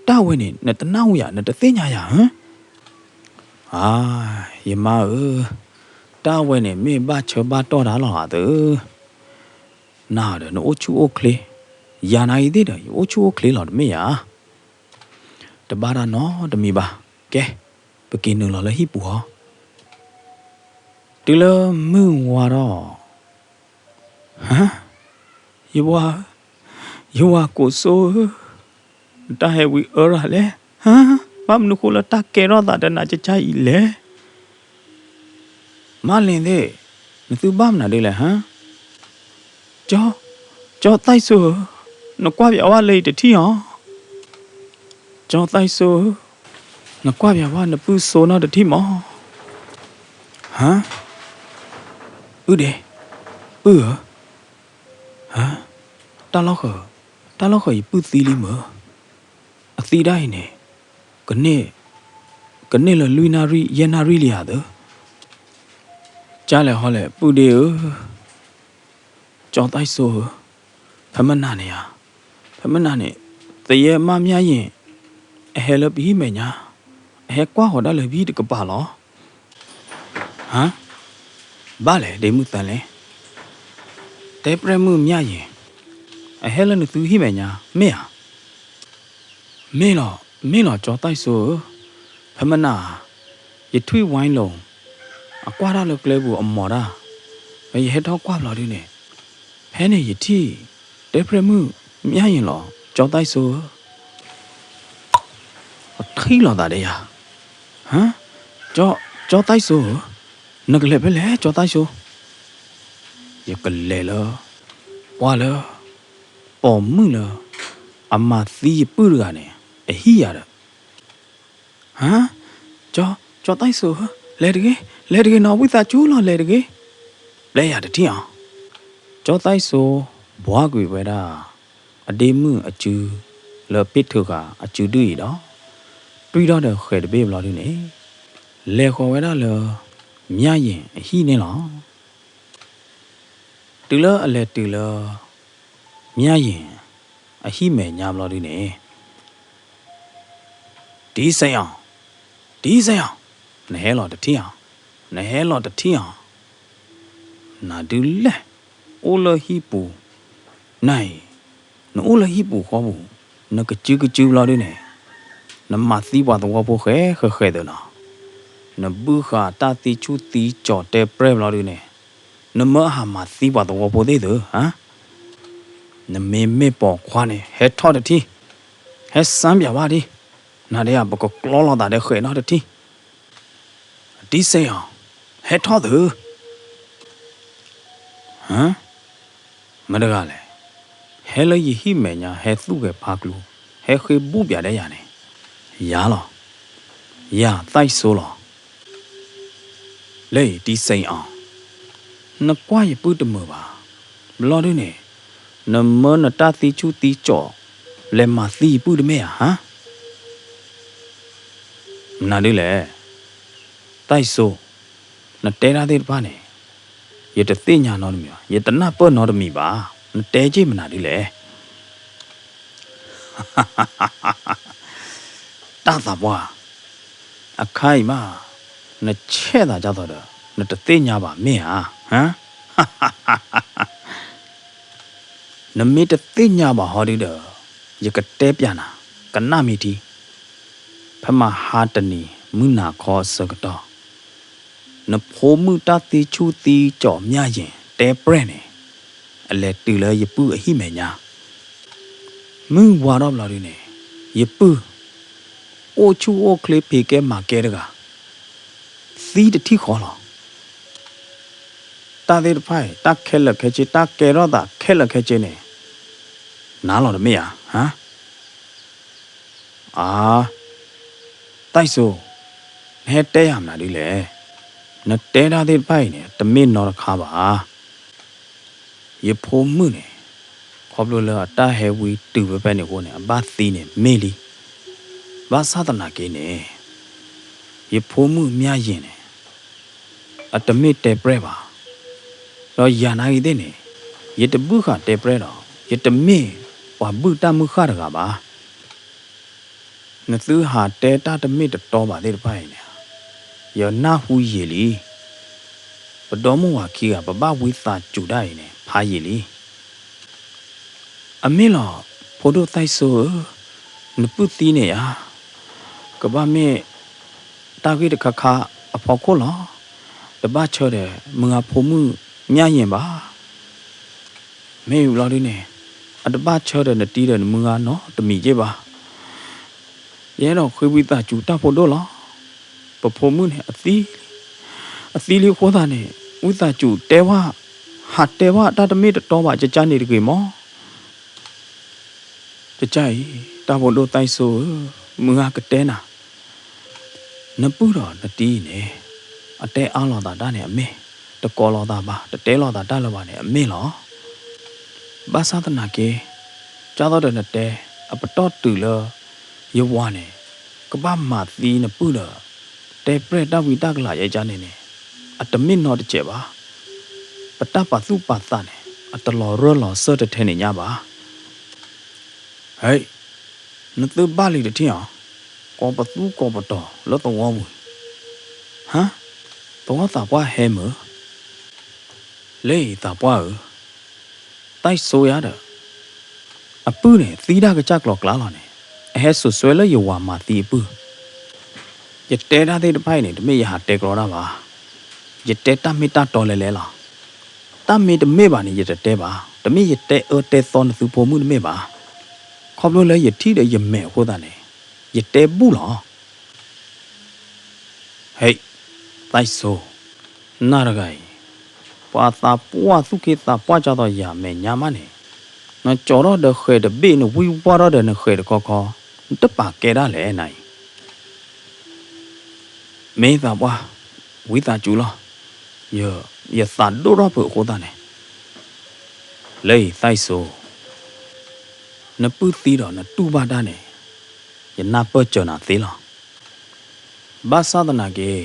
တၢ်ဝဲန့ၣ် နတနၢ်ဟူယၤ, နတသ့ၣ်ညါယၤဧါ. အါ, ယမါဧၢ, တၢ်ဝဲန့ၣ်မ့ၢ်ဘၣ်ဆၢဘၣ်တီၢ်တၢ်လီၤဧါသၢ. နၤဒီးနအိၣ်ဆူၣ်အိၣ်ချ့, ယၤနာ်ဂ့ၤသ့ၣ်ဒီး ယအိၣ်ဆူၣ်အိၣ်ချ့လီၤတမ့ၢ်ဧါ. တဘၣ်တၢ်နီတမံၤဘၣ်. ကဲ, ပက့ၤနုာ်လီၤလၢဟံၣ်ပူၤအီၤ. တုၤလၢမုၢ်ဝါထီၣ်, ဟါ, ယဝၤ, ယဝၤကိးစိဧၢ, နတၢ်ဟဲဝံအၢရၤလဲၣ်, ဟါ, ဘၣ်မနုၤဃိလၢတၢ်ကဲထီၣ်သးတနးကကါအံၤလဲၣ်. မါလ့ၤသ့ၣ်, နသုဘၣ်မနုၤဒ်လဲၣ်ဟါ. ကၠီ, ကၠီသၢၣ်စိဧၢ, နကွၢ်ပၠးဝဲလၢအံၤတထံၣ်အီၤ. ကၠီသၢၣ်စိဧၢ, နကွၢ်ပၠးဝဲနပုၢ်စိနီတထံၣ်မး. ဟါ, အုၣ်ဒ့, ပုၢ်ဧၢ, ဟါ, တၢ်လီၢ်ဃၢၤ, တၢ်လီၢ်ဃၢၤအံၤပုၢ်သံလံမုၢ်, အသံဒၣ်အံၤန့ၣ်, ကန့ၢ်, ကန့ၢ်လၢလွံၢ်နၣ်ရံၣ်ယဲၢ်နၣ်ရံၣ်လံဧါသၢ. ကၢ်လဲၣ်ဟီလဲၣ် ပုၢ်ဒ့ဧၢ, ကၠီသၣ်စိဧၢ, ဖဲမနၤန့ၣ်ဧါ, ဖဲမနၤန့ၣ် သယဲမါမၠါယ့ၣ် အဟဲလၢပဟံၣ်မဲာ်ညါ, အဟဲကွၢ်ဃီၤဒၣ်လၢပဟံၣ်တကပၤလီၤ. ဟါ, ဘၣ်လဲၣ်ဒ့မုၣ်သၢလဲၣ်, တဲပြဲၢ်မုၣ်မၠါယ့ၣ် အဟဲလၢနသုဟံၣ်မဲာ်ညါ မ့ၢ်ဧါ. မ့ၢ်လီၤ, မ့ၢ်လီၤ ကၠီသၣ်စိဧၢ, ဖဲမနၤ ယထွံၣ်ဝါလိၤ အကွၢ်တၢ်လၢကျဲပူၤအမီၤတၢ်, ဒီးယဟဲထီၣ်ကွၢ်ဘျီဒုန့ၣ်, ဖဲန့ၣ်ယထံၣ် တဲပြဲၢ်မုၣ်မၠါယ့ၣ်လီၤ ကၠီသၣ်စိဧၢ. အထံၣ်လိာ်သးဒီးယၤ, ဟါ, ကၠီသၣ်စိဧၢ, နကလဲၤဖဲလဲၣ် ကၠီသၣ်စိ. ယကလဲၤလၢ ပှၤလၢ ပိာ်မုၣ်လၢ အမၤသံယပုၢ်တဂၤန့ၣ် အဟံၣ်ယၤဒီး, ဟါ, ကၠီ, ကၠီသၣ်စိဧၢ, လဲၤတဂ့ၤ, လဲၤတဂ့ၤနီၤ ဝံသးစူၤလီၤ လဲၤတဂ့ၤ. ပျဲယၤတထံၣ်အီၤ, ကၠီသၣ်စိ ဘှါကွံာ်ဝဲဒၣ် အဒ့မုၣ်အစု လၢပ့ၢ်ထုးဃာ်အစုဒုၣ်အံၤဒီး, တွံၢ်ထီၣ်ဒီးဃဲၤတဘ့ၣ်ဘျီဒုန့ၣ်, လဲၤဃီၤဝဲဒၣ်လၢ မၠါယ့ၣ်အဟံၣ်န့ၣ်လီၤ. တုၤလၢအလဲၤတုၤလၢ မၠါယ့ၣ် အဟံၣ်မဲာ်ညါဘျီဒုန့ၣ်, တံစ့ၣ်အီၤ, တံစ့ၣ်အီၤ, နဟဲလီၤတထံၣ်အီၤ, နဟဲလီၤတထံၣ်အီၤ, နဒုးလဲၣ်, အိၣ်လၢဟံၣ်ပူၤ, နအံၤ, နအိၣ်လၢဟံၣ်ပူၤဃီပူၤ, နကစုကစုဘျီဒုန့ၣ်, နမၤသံပှၤသဝီဖိဃဲဃဲဃဲသနီၤ, နဘုၣ်ဃာ်တၢ်သံဆူၣ်သံကၠီၤတဲပြဲၢ်ဘျီဒုန့ၣ်, နမၢအဟးမၤသံပှၤသဝီဖိသ့ၣ်သု, ဟါ, နမ့မ့ၢ်ပိာ်ခွါန့ၣ် ဟဲထီၣ်တထံၣ်, ဟဲစၣ်ပၠးဘၣ်ဒံး, နဒဲဧါ ပကကျီလိာ်သးဒီးဃဲၤနီတထံၣ်, တံစ့ၣ်အီၤ, ဟဲထီၣ်သု, ဟါ, မတဂၤလဲၣ်, ဟဲလၢယဟံၣ်မဲာ်ညါ ဟဲသူၣ်ဂဲၤဖးကျူ, ဟဲဃ့ဘူၣ်ပၠးဒီးယၤန့ၣ်, ယၤလီၤ, ယၤသၣ်စိလီၤ. လၢတံစ့ၣ်အီၤ, နကွၢ်ယပုၢ်တမုာ်ဘၣ်, ဘျီဒုန့ၣ်, နမၢနတၢ်သံဆူၣ်သံကၠီၤ, လဲၤမၤသံယပုၢ်တမ့ၢ်ဧါ ဟါ မနုၤဒုလဲၣ်, သၣ်စိ, နတဲတၢ်သ့ၣ်တဖၣ်န့ၣ်, ယတသ့ၣ်ညါနီတမံၤဘၣ်, ယတနၢ်ပၢၢ်နီတမံၤဘၣ်, နတဲက့ၢ်မနုၤဒုလဲၣ်. တၢ်သးပှၢ်, အခါအံၤမး, နဆဲးသးဒ်သိးဒီး နတသ့ၣ်ညါဘၣ်မ့ၢ်ဧါ, ဟါ နမ့ၢ်တသ့ၣ်ညါဘၣ်ဟီဒုဒီး, ယကတဲပၠးနၤ, ကနၣ်မ့ၢ်ထံ, ဖဲမဟါတနံၤ မုၢ်နၤခီအဆၢကတီၢ်, နဖိမုၣ်တၢ်သံဆူၣ်သံကၠီၤမၠါယ့ၣ် တဲပြဲၢ်န့ၣ်, အလဲၤတုၤလၢယပုၢ်အဟံၣ်မဲာ်ညါ, မုၢ်ဝါထီၣ်ဘျီဒုန့ၣ်, ယပုၢ် အိၣ်ဆူၣ်အိၣ်ချ့ဖံးကဲမၤကဲတဂၤ, သံတထံၣ်ဃီလီၤ. တၢ်သ့ၣ်တဖၣ်အံၤ တၢ်ခဲလၢာ်ခဲဆ့ တၢ်ကဲထီၣ်သးခဲလၢာ်ခဲဆ့န့ၣ်, နၤလီၤတမ့ၢ်ဧါ, ဟါ အါ, သၣ်စိ, နဟဲတဲယၤမနုၤဒုလဲၣ်. နတဲတၢ်သ့ၣ်တဖၣ်အံၤန့ၣ် တမ့ၢ်နီတခါဘၣ်. ယဖိမုၣ်န့ၣ်, ခီဖျိလၢအတၢ်ဟဲဝံတုၤဖဲဖဲန့ၣ်အဃိန့ၣ် အဘၣ်သံန့ၣ်မ့ၢ်လံ. ဘၣ်ဆၣ်သနာ်က့န့ၣ်, ယဖိမုၣ်မၠါယ့ၣ်န့ၣ် အတမ့ၢ်တဲပြဲၢ်ဘၣ်. ဒီးယၤနာ်ဂ့ၤသ့ၣ်န့ၣ်, ယတဘုၣ်ဃာ်တဲပြဲၢ်ဒီး ယတမ့ၢ်ပှၤဘုၣ်တၢ်မုၢ်ဃၢ်တဂၤဘၣ်. နသုဟးတဲတၢ်တမ့ၢ်တတီဘၣ်သ့ၣ်တဖၣ်အံၤန့ၣ်, ယနၢ်ဟူယံာ်လံ. ပဒီမုၢ်ဝၤခံဂၤ ပဘၣ်ဝံသးစူၤတၢ်အံၤန့ၣ် ဖးယံာ်လံ. အမ့ၢ်လီၤ, ဖိဒိၣ်သၣ်စိဧၢ, နပုၢ်သံန့ၣ်ဧါ, ကဘၣ်မ့ၢ်တၢ်ဂ့ၢ်တခါခါအဖီခိၣ်လီၤ. တဘၣ်ဆၢဒီးမုၢ်ဂၤဖိမုၣ်မၠါယ့ၣ်ဘၣ်. မ့ၢ်ဘျီဒုန့ၣ်, အတဘၣ်ဆၢဒီးနတံၤဒီးနမုၢ်ဂၤနီတမံၤက့ၢ်ဘၣ်. ယအဲၣ်ဒိးဃ့ဝံသးစူၤတၢ်ဖိဒိၣ်လီၤ. ပဖိမုၣ်န့ၣ်အသံ, အသံလံအဃိသတးန့ၣ်, ဝံသးစူၤတဲဝဲ, ဟးတဲဝဲတၢ်တမ့ၢ်တတီဘၣ် ကကါန့ၣ်တဂ့ၤမး. ကကါအံၤ, တၢ်ဖိဒိၣ်သၣ်စိဧၢ, မုၢ်ဂၤကတဲနၤ, နပုၢ်ဒီးနတံၤန့ၣ်, အတဲအါလိာ်သးတၢ်န့ၣ်အမ့ၢ်, တကိးလိာ်သးဘၣ်, တတဲလိာ်သးတၢ်လၢၤဘၣ်န့ၣ်အမ့ၢ်လီၤ. ဘၣ်ဆၣ်သနာ်က့, ကၢ်သိးဒီးနတဲ, အပတီၢ်တုၤလၢ ယဝၤန့ၣ်, ကဘၣ်မၤသံနပုၢ်ဒီး တဲပြဲၢ်တၢ်ဝံတၢ်ကလၤယဲကါန့ၣ်န့ၣ်, အတမ့ၢ်နီတစဲးဘၣ်. ပတၢ်ပာ်သူၣ်ပာ်သးန့ၣ် အတလီၤရၢၢ်လီၤစၢၢ်တထဲန့ၣ်ညါဘၣ်. ဟဲ, နသုဘၣ်လံတထံၣ်ဧါ, ကိးပသူကိးပတီၤလၢသဝီပူၤ, ဟါ, သဝီသးပှၢ်ဟဲမုၢ်, လၢအံၤသးပှၢ်ဧၢ, သၣ်စိယါဒီး အပုၢ်န့ၣ် သံတၢ်ကစၢ်ကျိၤကျါလီၤန့ၣ်, အဟဲစိာ်စွဲလၢယဝၤမၤသံအပုၢ်. ယတဲတၢ်သ့ၣ်တဖၣ်အံၤန့ၣ် တမ့ၢ်ယဟးတဲကြီတၢ်ဘၣ်. ယတဲတၢ်မ့ၢ်တၢ်တီလဲၤလဲၤလီၤ. တၢ်မ့ၢ်တမ့ၢ်ဘၣ်န့ၣ် ယတတဲဘၣ်. တမ့ၢ်ယတဲအၢတဲသီနသုဖိမုၣ်တမ့ၢ်ဘၣ်. ခီဖျိလၢယထံၣ်ဒီးယမဲာ်အဃိသတးန့ၣ် ယတဲဘူၣ်လီၤ. ဟဲ, သၣ်စိ, နၤတဂၤအံၤ, ပှၤသးပှၢ်သူၣ်က့သးပှၢ်ကၢ်သိးယၤမဲာ်ညါမးန့ၣ်, နကၠီထီၣ်ဒီးဃဲးတဘ့ၣ် နဝံၢ်ဝါထီၣ်ဒီးနဃဲးတခီခီ, နတပာ်ကဲဒၣ်လဲၣ်နၤအံၤ. မ့ၢ်သးပှၢ်, ဝံသးစူၤလီၤ. ယသးဒိၣ်ထီၣ်ဖုးအဃိသတးန့ၣ်, လၢအံၤသၣ်စိ, နပုၢ်သံဒီးနတူၢ်ဘၣ်တၢ်န့ၣ်, ယနၢ်ပၢၢ်စၢၤနၤသ့လီၤ. ဘၣ်ဆၣ်သနာ်က့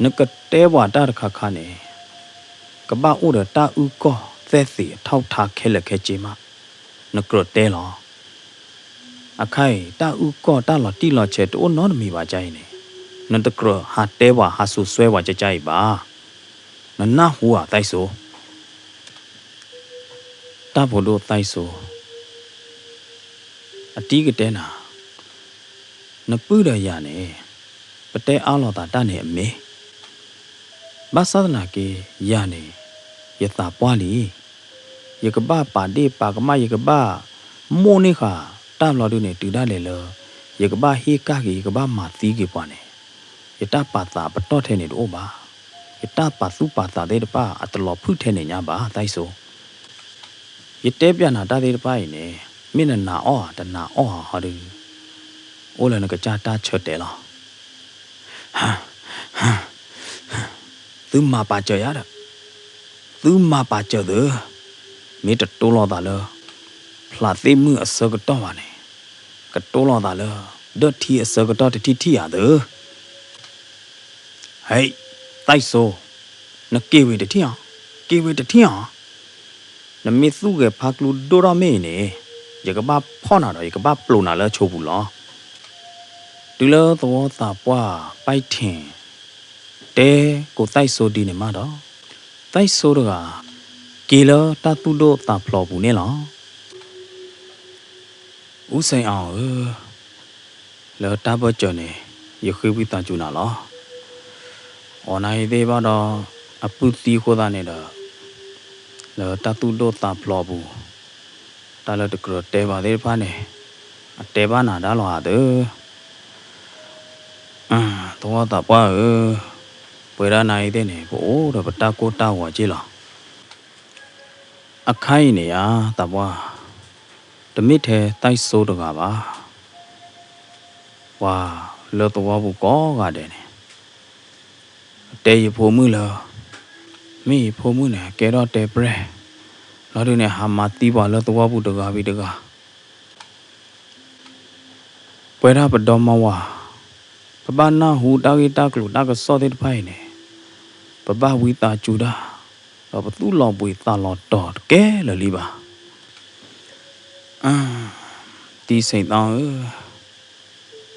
နကတဲပှၤတၢ်တခါခါန့ၣ်, ကဘၣ်အိၣ်ဒီးတၢ်အုၣ်ကီၢ်သဲၣ်သံးအထီၣ်ထါခဲလၢာ်ခဲဆ့မး, နကြၢးတဲလီၤ. အခါအံၤ တၢ်အုၣ်ကီၢ်တၢ်လီၤတံၢ်လီၤဆဲးတအိၣ်နီတမံၤဘၣ်ကါအံၤန့ၣ်, နတကြၢးဟးတဲပှၤဟးစိာ်စွဲပှၤကါအံၤဘၣ်. နနၢ်ဟူဧါသၣ်စိ, တၢ်ဖိဒိၣ်သၣ်စိ အတံၤကတဲနၤ, နပုၢ်ဒီးယၤန့ၣ်, ပတဲအါလိာ်သးတၢ်န့ၣ်အမ့ၢ်, ဘၣ်ဆၣ်သနာ်က့ ယၤန့ၣ်, ယသးပှၢ်လံ. ယကဘၣ်ပာ်ဒ့ၣ်ပာ်ကမၣ် ယကဘၣ်မိၣ်န့ၢ်ဃာ် တၢ်ဘျီဒုန့ၣ် တုၤဒၣ်လဲာ်လၢ ယကဘၣ်ဟ့ၣ်ကၣ်က့ၤ ယကဘၣ်မၤသံက့ၤပှၤန့ၣ်, ယတၢ်ပာ်သးပတီၢ်ထဲန့ၣ်တအိၣ်ဘၣ်. ယတၢ်ပာ်သူၣ်ပာ်သးသ့ၣ်တဖၣ်အတလီၤဖုၣ်ထဲန့ၣ်ညါဘၣ် သၣ်စိ. ယတဲပျးနၤတၢ်သ့ၣ်တဖၣ်အံၤန့ၣ်, မ့ၢ်နနာ်အီၤဧါ တနာ်အီၤဧါဟီဒီး, အိၣ်လၢနကစၢ်တၢ်ဆၢတဲာ်လီၤ. သုမၤပာ်စၢၤယၤဒီး, သုမၤပာ်စၢၤသု, မ့ၢ်တတိလိာ်သးလၢ ဖျးသ့ၣ်မုၣ်အဆၢကတီၢ်ဘၣ်န့ၣ်, ကတိလိာ်သးလၢ ဒၢၣ်ထံအဆၢကတီၢ်တထံၣ်ထံၣ်ဧါသု. ဟဲ, သၣ်စိ, နက့ၤဝံၤတထံၣ်ဧါ, က့ၤဝံၤတထံၣ်ဧါ. နမ့ၢ်သူၣ်ဂဲၤဖးကျူဒိၣ်ထီၣ်မ့ၢ်အံၤန့ၣ်, ယကဘၣ်ဖီၣ်နၤဒီး ယကဘၣ်ပျိးနၤလၢအဆိပူၤလီၤ. တုၤလၢသဝီသးပှၢ်ပၢ်ထ့ၣ် တဲကိးသၣ်စိဒ်န့ၣ်မးဒီး, သၣ်စိတဂၤ က့ၤလၢတၢ်သူၣ်ဒိၣ်သးဖျိးအပူၤန့ၣ်လီၤ. အူစ့ၣ်အီၤဧၢ, လၢတၢ်ဘၢၣ်စၢၤန့ၣ် ယဃ့ဝံသးစူၤနၤလီၤ. အီၤနၤအံၤသ့ၣ်ဘၣ်ဒီး အပုၢ်သံအဃိသတးန့ၣ်ဒီး လၢတၢ်သူၣ်ဒိၣ်သးဖျိးအပူၤ, တၢ်လၢတကြၢးတဲဘၣ်သ့ၣ်တဖၣ်န့ၣ် အတဲဘၣ်နၤဒၣ်လီၤဧါသၢ. သဝီသးပှၢ်ဧၢ, ပဝဲဒၣ်နၤအံၤသ့ၣ်န့ၣ် ပအိၣ်ဒီးပတၢ်ကိၢ်တၢ်ဂီၤက့လီၤ. အခါအံၤန့ၣ်ဧါ သးပှၢ်, တမ့ၢ်ထဲသၣ်စိတဂၤဘၣ်. ပှၤလၢသဝီပူၤကိးဂၤဒဲးန့ၣ် တဲယဖိမုၣ်လၢ မ့ၢ်ယဖိမုၣ်န့ၣ် ကဲထီၣ်တဲပြဲၢ်, လီၤဒုးန့ၣ် ဟးမၤသံပှၤလၢသဝီပူၤတဂၤဝံၤတဂၤ ပဝဲဒၣ်ပဒီမါဝၤ, ပဘၣ်နၢ်ဟူတၢ်ဂ့ၢ်တၢ်ကျိၤတၢ်ကစီၣ်သ့ၣ်တဖၣ်အံၤန့ၣ်, ပဘၣ်ဝံသးစူၤတၢ်, ဒီးပသူၣ်လီၤဘှံးသးလီၤတီၤတကဲလၢာ်လံဘၣ်. တံၤစ့ၣ်သီဧၢ,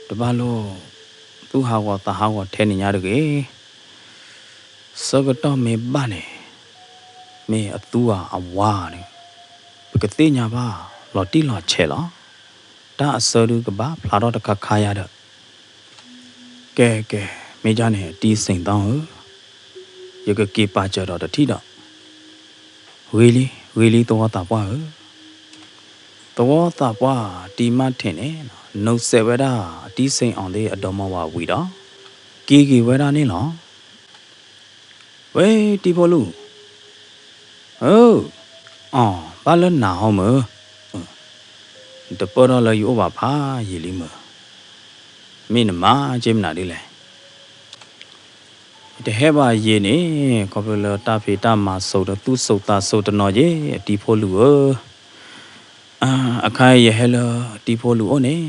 တဘၣ်လိၣ်သူၣ်ဟးဂီၤသးဟးဂီၤထဲန့ၣ်ညါတဂ့ၤ. ဆၢကတီၢ်မ့ၢ်ဘၣ်န့ၣ်, မ့ၢ်အသူဧါအဝါဧါန့ၣ်, ပကသ့ၣ်ညါဘၣ်လီၤတံၢ်လီၤဆဲးလီၤ. တၢ်အဆၢဒုကဘၣ်ဖျါထီၣ်တခါခါယါဒီး, ကဲကဲ, မ့ၢ်ဒ်န့ၣ် တံၤစ့ၣ်သီဧၢ, ယကက့ၤပာ်စၢၤဒီးတထံၣ်ဒီး, ဂ့ၤလံ ဂ့ၤလံ သဝီသးပှၢ်ဧၢ. သဝီသးပှၢ်တံၤမးထ့ၣ်န့ၣ် နုာ်စဲးဝဲဒၣ်တံၤစ့ၣ်အီၤသ့ၣ်အဒီမါဝၤဝံၤဒီး, က့ၤက့ၤဝဲဒၣ်န့ၣ်လီၤ. ဝဲတံၤဖိလူၢ်, အၢ, အီၤ ဘၣ်လၢနၤဟီမုၢ်, တပၢၢ်ထီၣ်လၢယအိၣ်ဘၣ်ဖးယံာ်လံမုၢ်, မ့ၢ်နမၤက့မနုၤဒ်လဲၣ်. ယတဟဲဘၣ်ယံာ်န့ၣ် ခီဖျိလၢတၢ်ဖံးတၢ်မၤစိၤဒီးသူၣ်စိၤသးစိၤတနီၤယဲ အတံၤဖိလူၢ်ဧၢ. အခါအံၤယဟဲလၢအတံၤဖိလူၢ်အိၣ်န့ၣ်,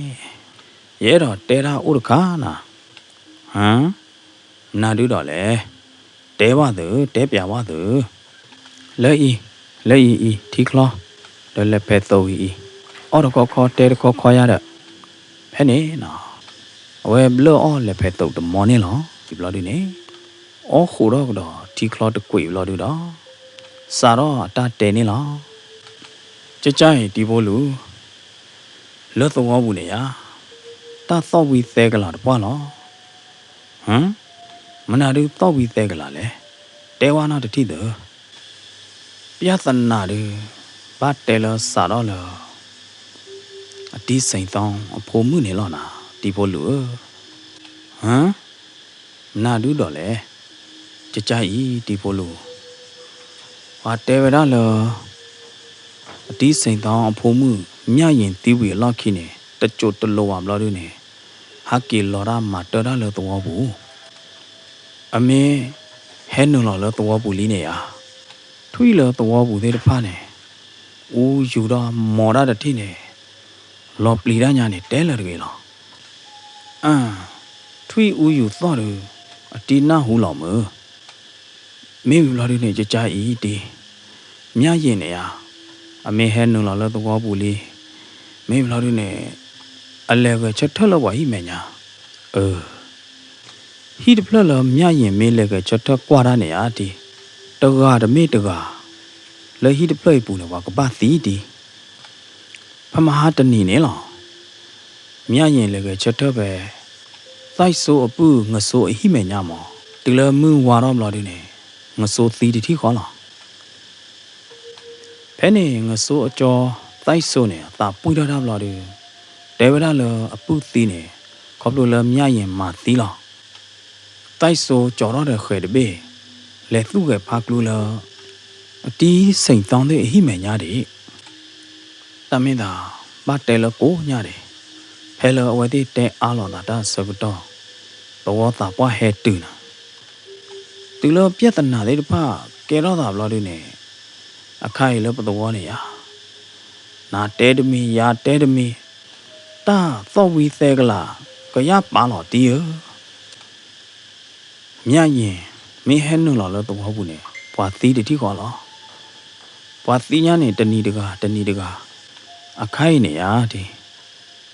ယအဲၣ်ဒိးတဲတၢ်အိၣ်တခါနၤ, ဟါ, မနုၤဒုဒီးလဲၣ်, တဲဘၣ်သု, တဲပျးဘၣ်သု. လၢအံၤ, လၢအံၤအံၤ ထံချီ, ဒီးလဲၤဖဲးသိးဝံၤအံၤ, အီၣ်တခီခီတဲတခီခီယါဒီး, ဖဲန့ၣ်, အဝဲဘျၢၣ်အီၣ်လဲၤဖဲးသိးတမီန့ၣ်လီၤ. ဘျီဒုန့ၣ်, အီၣ်ဃိးထီၣ်ကဒီးထံချီတကွံာ်ဘျီဒုဒီး, စးထီၣ်အတၢ်တဲန့ၣ်လီၤ. ကကါအံၤတံၤဖိလူၤ, လၢသဝီပူၤန့ၣ်ယါ, တၢ်သီၣ်ဝံသဲကလၤတပှၢ်လီၤ. ဟၢ, မနုၤဒုးသီၣ်ဝံသဲကလၤလဲၣ်, တဲဝဲနီတထံၣ်သၢ. ပျၢ်သနာ်ဒုး, ဘၣ်တဲလၢစးထီၣ်လၢ အတံၤစ့ၣ်သီအဖိမုၣ်န့ၣ်လီၤနၤ တံၤဖိလူၤဧၢ. ဟၢ, နၤဒုးဒီးလဲၣ်. ကကါအံၤတံၤဖိလူၤ, ပှၤတဲဝဲဒၣ်လၢ အတံၤစ့ၣ်သီအဖိမုၣ် မၠၣ်ယ့ၣ်သံဝံၤအလီၢ်ခံန့ၣ် တစိၢ်တလိၤဘၣ်ဘျီဒုန့ၣ်, ဟးက့ၤလီၤတၢ်မၤတၢ်တၢ်လၢသဝီပူၤ. အမ့ၢ်ဟဲနုာ်လီၤလၢသဝီပူၤလံန့ၣ်ဧါ, ထွံၣ်လၢသဝီပူၤသ့ၣ်တဖၣ်န့ၣ် အူယူၤဒီးမီၤတၢ်တထံၣ်န့ၣ်, လီၤပျံၤတၢ်ညါန့ၣ် တဲလၢၤတဂ့ၤလီၤ. အၢ, ထွံၣ်အူယူၤသီၣ်ဒုး, အတံၤနၢ်ဟူလီၤမုၢ်. မ့ၢ်ဝံၤဘျီဒုန့ၣ် ကကါအံၤတံၤ, မၠၣ်ယ့ၣ်န့ၣ်ဧါ, အမ့ၢ်ဟဲနုာ်လီၤလၢသဝီပူၤလံ. မ့ၢ်ဝံၤဘျီဒုန့ၣ်, အလဲၤဂဲၤဆၢထၢၣ်လၢပှၤဟံၣ်မဲာ်ညါ. အၢ ဟံၣ်တဖျၢၣ်လၢမၠၣ်ယ့ၣ်မ့ၢ်လဲၤဂဲၤဆၢထၢၣ်ကွၢ်တၢ်န့ၣ်ဧါတံၤ, တဂၤတမ့ၢ်တဂၤ, လၢဟံၣ်တဖျၢၣ်အံၤပူၤန့ၣ် ပှၤကဘၣ်သံတံၤ. ဖဲမဟါတနံၤန့ၣ်လီၤ. မၠၣ်ယ့ၣ်လဲၤဂဲၤဆၢထၢၣ်ဖဲ သၣ်စိအပုၢ်ငစိအဟံၣ်မဲာ်ညါမး, တုၤလၢမုၢ်ဝါထီၣ်ဘျီဒုန့ၣ်, ငစိသံတထံၣ်ဃီလီၤ. ဖဲန့ၣ် ငစိအကၠီ သၣ်စိန့ၣ် အသးပှံၢ်ထီၣ်တၢ်ဘျီဒု, တဲဝဲဒၣ်လၢအပုၢ်သံန့ၣ်, ခီဖျိလၢမၠၣ်ယ့ၣ်မၤသံလီၤ. သၣ်စိကၠီထီၣ်ဒီးဃဲၤတဘ့ၣ်, လဲၤသူၣ်ဂဲၤဖးကျူလၢ အတံၤစ့ၣ်သီသ့ၣ်အဟံၣ်မဲာ်ညါဒံး. တၢ်မ့ၢ်သး, ဘၣ်တဲလၢကိးညါဒံး, ဖဲလၢအဝဲသ့ၣ်တဲအါလိာ်သးတၢ်အဆၢကတီၢ်, သဝီသးပှၢ်ဟဲတုၤနၤ. တုၤလၢပျၢ်သနာ်သ့ၣ်တဖၣ်ကဲထီၣ်သးဘျီဒုန့ၣ်, အခါအံၤလၢပသဝီန့ၣ်ယါ, နၤတဲတမံၤ ယၤတဲတမံၤ, တၢ်သီၣ်ဝံသဲကလၤ ကယၢ်ပာ်လီၤတံၤဧၢ. မၠၣ်ယ့ၣ်မ့ၢ်ဟဲနုာ်လီၤလၢသဝီပူၤန့ၣ် ပှၤသံတထံၣ်ဃီလီၤ. ပှၤသံညါန့ၣ် တနံၤတဂၤ တနံၤတဂၤ, အခါအံၤန့ၣ်ယါဒံး,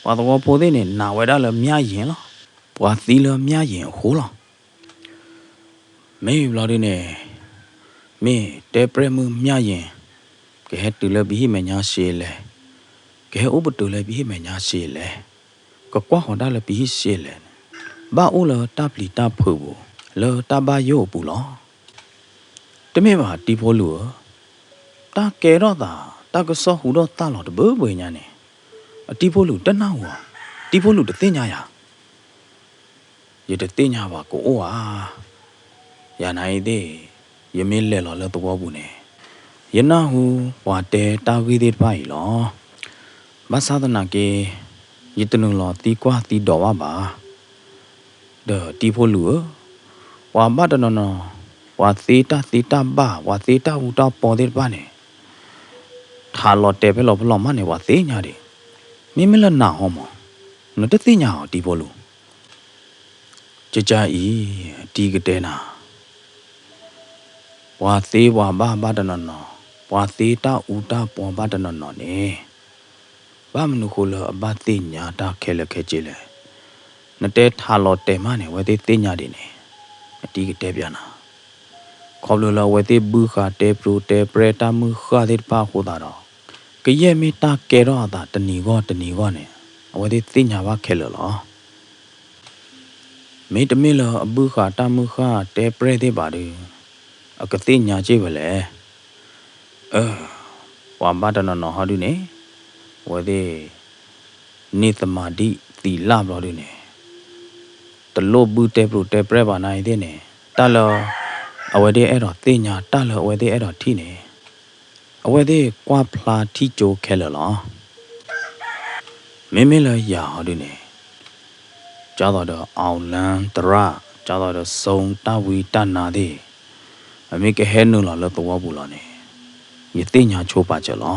ပှၤသဝီဖိသ့ၣ်န့ၣ် နာ်ဝဲဒၣ်လၢမၠၣ်ယ့ၣ်လီၤ. ပှၤသံလၢမၠၣ်ယ့ၣ်အဃိလီၤ. မ့ၢ်ဘျီဒုန့ၣ်, မ့ၢ်တဲပြဲၢ်မုၢ်မၠၣ်ယ့ၣ်, ကဟဲတုၤလၢပဟံၣ်မဲာ်ညါဆံးလဲၣ်, ကဟဲအိၣ်ပတုာ်လၢပဟံၣ်မဲာ်ညါဆံးလဲၣ်, ကကွၢ်ဃီၤတၢ်လၢပဟံၣ်ဆံးလဲၣ်န့ၣ်, ဘၣ်အိၣ်လၢတၢ်ပျံၤတၢ်ဖုးပူၤ, လၢတၢ်ဘၣ်ယိၣ်အပူၤလီၤ. တမ့ၢ်ဘၣ်တံၤဖိလူၤဧၢ, တၢ်ကဲထီၣ်သး တၢ်ကစီၣ်ဟူထီၣ်သၣ်လီၤတဘၢဘၢညါန့ၣ်, အတံၤဖိလူၤတနၢ်ဟူဧါ, တံၤဖိလူၤတသ့ၣ်ညါယၤ. ယတသ့ၣ်ညါဘၣ်ကအိၣ်ဧါ. ယၤနၤအံၤသ့ၣ်, ယမ့ၢ်လဲၤလီၤလၢသဝီပူၤန့ၣ်, ယနၢ်ဟူပှၤတဲတၢ်ဂ့ၢ်သ့ၣ်တဖၣ်အံၤလီၤ. ဘၣ်ဆၣ်သနာ်က့, ယတနုာ်လီၤသံကွၢ်သံဒိးဘၣ်ဘၣ်. ဒီးတံၤဖိလူၤဧၢ, ပှၤဘၣ်တနီၤနီၤ, ပှၤသ့တၢ်သ့တၢ်ဘၣ်, ပှၤသ့တၢ်အူတၢ်ပီသ့ၣ်တဖၣ်န့ၣ်, ထးလီၤတဲာ်ဖဲလီၤဖဲလီၤမးန့ၣ် ပှၤသ့ၣ်ညါဒံး. မ့မ့ၢ်လၢနၤဟီမး, နတသ့ၣ်ညါအီၤတံၤဖိလူၤ. ကကါအံၤ, အတံၤကတဲနၤ, ပှၤသ့ပှၤဘၣ်ဘၣ်တနီၤနီၤ, ပှၤသ့တၢ်အူတၢ်ပီဘၣ်တနီၤနီၤန့ၣ်, ဘၣ်မနုၤဃိလၢအဘၣ်သ့ၣ်ညါတၢ်ခဲလၢာ်ခဲဆ့လဲၣ်. နတဲထးလီၤတဲာ်မးန့ၣ် အဝဲသ့ၣ်သ့ၣ်ညါဒံးန့ၣ်, အတံၤကတဲပျးနၤ. ခီဖျိလၢအဝဲသ့ၣ်ဘုဃးတဲပျိတဲပြဲတၢ်မုၢ်ဃၢ်သ့ၣ်တဖၣ်အဃိသတးဒီး, ကယဲၢ်မ့ၢ်တၢ်ကဲထီၣ်အသးတနံၤဂီၢ်တနံၤဂီၢ်န့ၣ်, အဝဲသ့ၣ်သ့ၣ်ညါဘၣ်ခဲလၢာ်လီၤ. မ့တမ့ၢ်လၢအဘုဃးတၢ်မုၢ်ဃၢ်တဲပြဲၢ်သ့ၣ်ဘၣ်ဒီး, အကသ့ၣ်ညါစ့ၢ်ဝဲလဲၣ်. အၢ, ပှၤဘၣ်တနီၤနီၤဟီဒုန့ၣ်, အဝဲသ့ၣ် န့ၢ်သမၣ်ဒံးသံလၢ်ဘျီဒုန့ၣ်, တလိၣ်ဘုတဲပျိတဲပြဲၢ်ဘၣ်နၤအံၤသ့ၣ်န့ၣ်, တၢ်လၢအဝဲသ့ၣ်အဲၣ်ဒိးသ့ၣ်ညါ တၢ်လၢအဝဲသ့ၣ်အဲၣ်ဒိးထံၣ်န့ၣ်, အဝဲသ့ၣ်ကွၢ်ဖျါထံၣ်ကၠိခဲလၢာ်လီၤ. မ့မ့ၢ်လၢယၤဟီဒုန့ၣ်, ကၢ်သိးဒီးအီလၢတရၣ်, ကၢ်သိးဒီးစိတၢ်ဝံတၢ်နါသ့ၣ်, အမ့ၢ်ကဟဲနုာ်လီၤလၢသဝီပူၤလီၤန့ၣ်, ယသ့ၣ်ညါဆိပာ်စၢၤလီ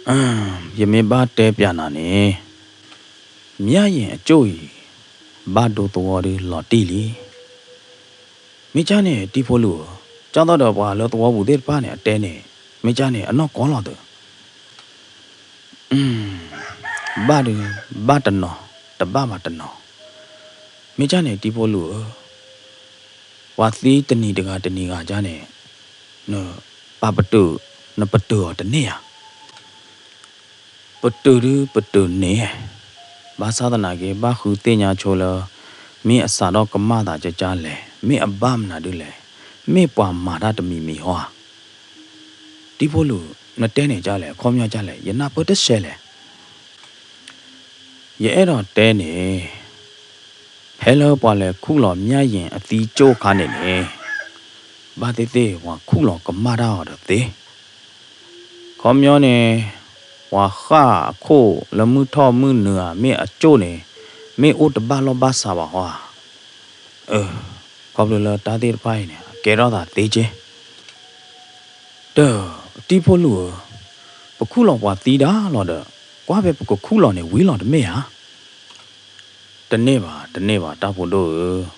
ၤ. ယမ့ၢ်ဘၣ်တဲပျးနၤန့ၣ်, မၠၣ်ယ့ၣ်အကၠိၣ်အံၤ, ဘၣ်ဒိသဝီဒုလီၤတံၢ်လံ. မ့ၢ်ကၢ်န့ၣ်တံၤဖိလူၤဧၢ, ကၢ်သိးဒီးပှၤလၢသဝီပူၤသ့ၣ်တဖၣ်န့ၣ် အတဲန့ၣ် မ့ၢ်ကၢ်န့ၣ် အနီၢ်ကီၢ်လီၤသုး ဘၣ်ဒုး ဘၣ်တနီၤ တဘၣ်ဘၣ်တနီၤ, မ့ၢ်ကၢ်န့ၣ် တံၤဖိလူၤဧၢ, ပှၤသံတနံၤတဂၤတနံၤဂၤကၢ်န့ၣ် နပာ်ပတုာ် နပတုာ်အီၤတန့ၢ်ဧါ. ပတုာ်ဒုပတုာ်န့ၢ်, ဘၣ်ဆၣ်သနာ်က့ ဘၣ်ဃုသ့ၣ်ညါဆိလၢ မ့ၢ်အစးထီၣ်ကမၣ်သးကၢ်ကၢ်လဲၣ်, မ့ၢ်အဘၣ်မနုၤဒ်လဲၣ်, မ့ၢ်ပှၤမၤတၢ်တမံၤမံၤဟီဧါ. တံၤဖိလူၤ နတဲန့ၣ်ကၢ်လဲၣ်, အခီပညီကၢ်လဲၣ်, ယနၢ်ပၢၢ်တဆဲးလဲၣ်. ယအဲၣ်ဒိးတဲန့ၣ် ဖဲလၢပှၤလဲၤခူၣ်လီၤမၠၣ်ယ့ၤအသံကၠိၣ်ခါန့ၣ်န့ၣ် ဘၣ်သ့ၣ်သ့ၣ်ပှၤခူၣ်လီၤကမၣ်တၢ်အီၤဒီးသ့. ခီပညီန့ၣ် ပှၤဃၣ်အခိၣ်လၢမုၢ်ထီၣ်မုၢ်နုာ်ဧါ မ့ၢ်အကၠိၣ်န့ၣ် မ့ၢ်အိၣ်တဘၣ်လီၢ်ဘၣ်စးဘၣ်ဟီဧါ. အၢ ခီဖျိလၢတၢ်သ့ၣ်တဖၣ်အံၤန့ၣ် အကဲထီၣ်သးသ့က့ တၢ် တံၤဖိလူၤဧၢ, ပခူၣ်လီၤပှၤသံဒၣ်လီၤဒီး ကွၢ်ဖဲပကခူၣ်လီၤန့ၣ် ဝံၤလီၤတမ့ၢ်ဧါ. တန့ၢ်ဘၣ် တန့ၢ်ဘၣ် တၢ်ဖိဒိၣ်ဧၢ,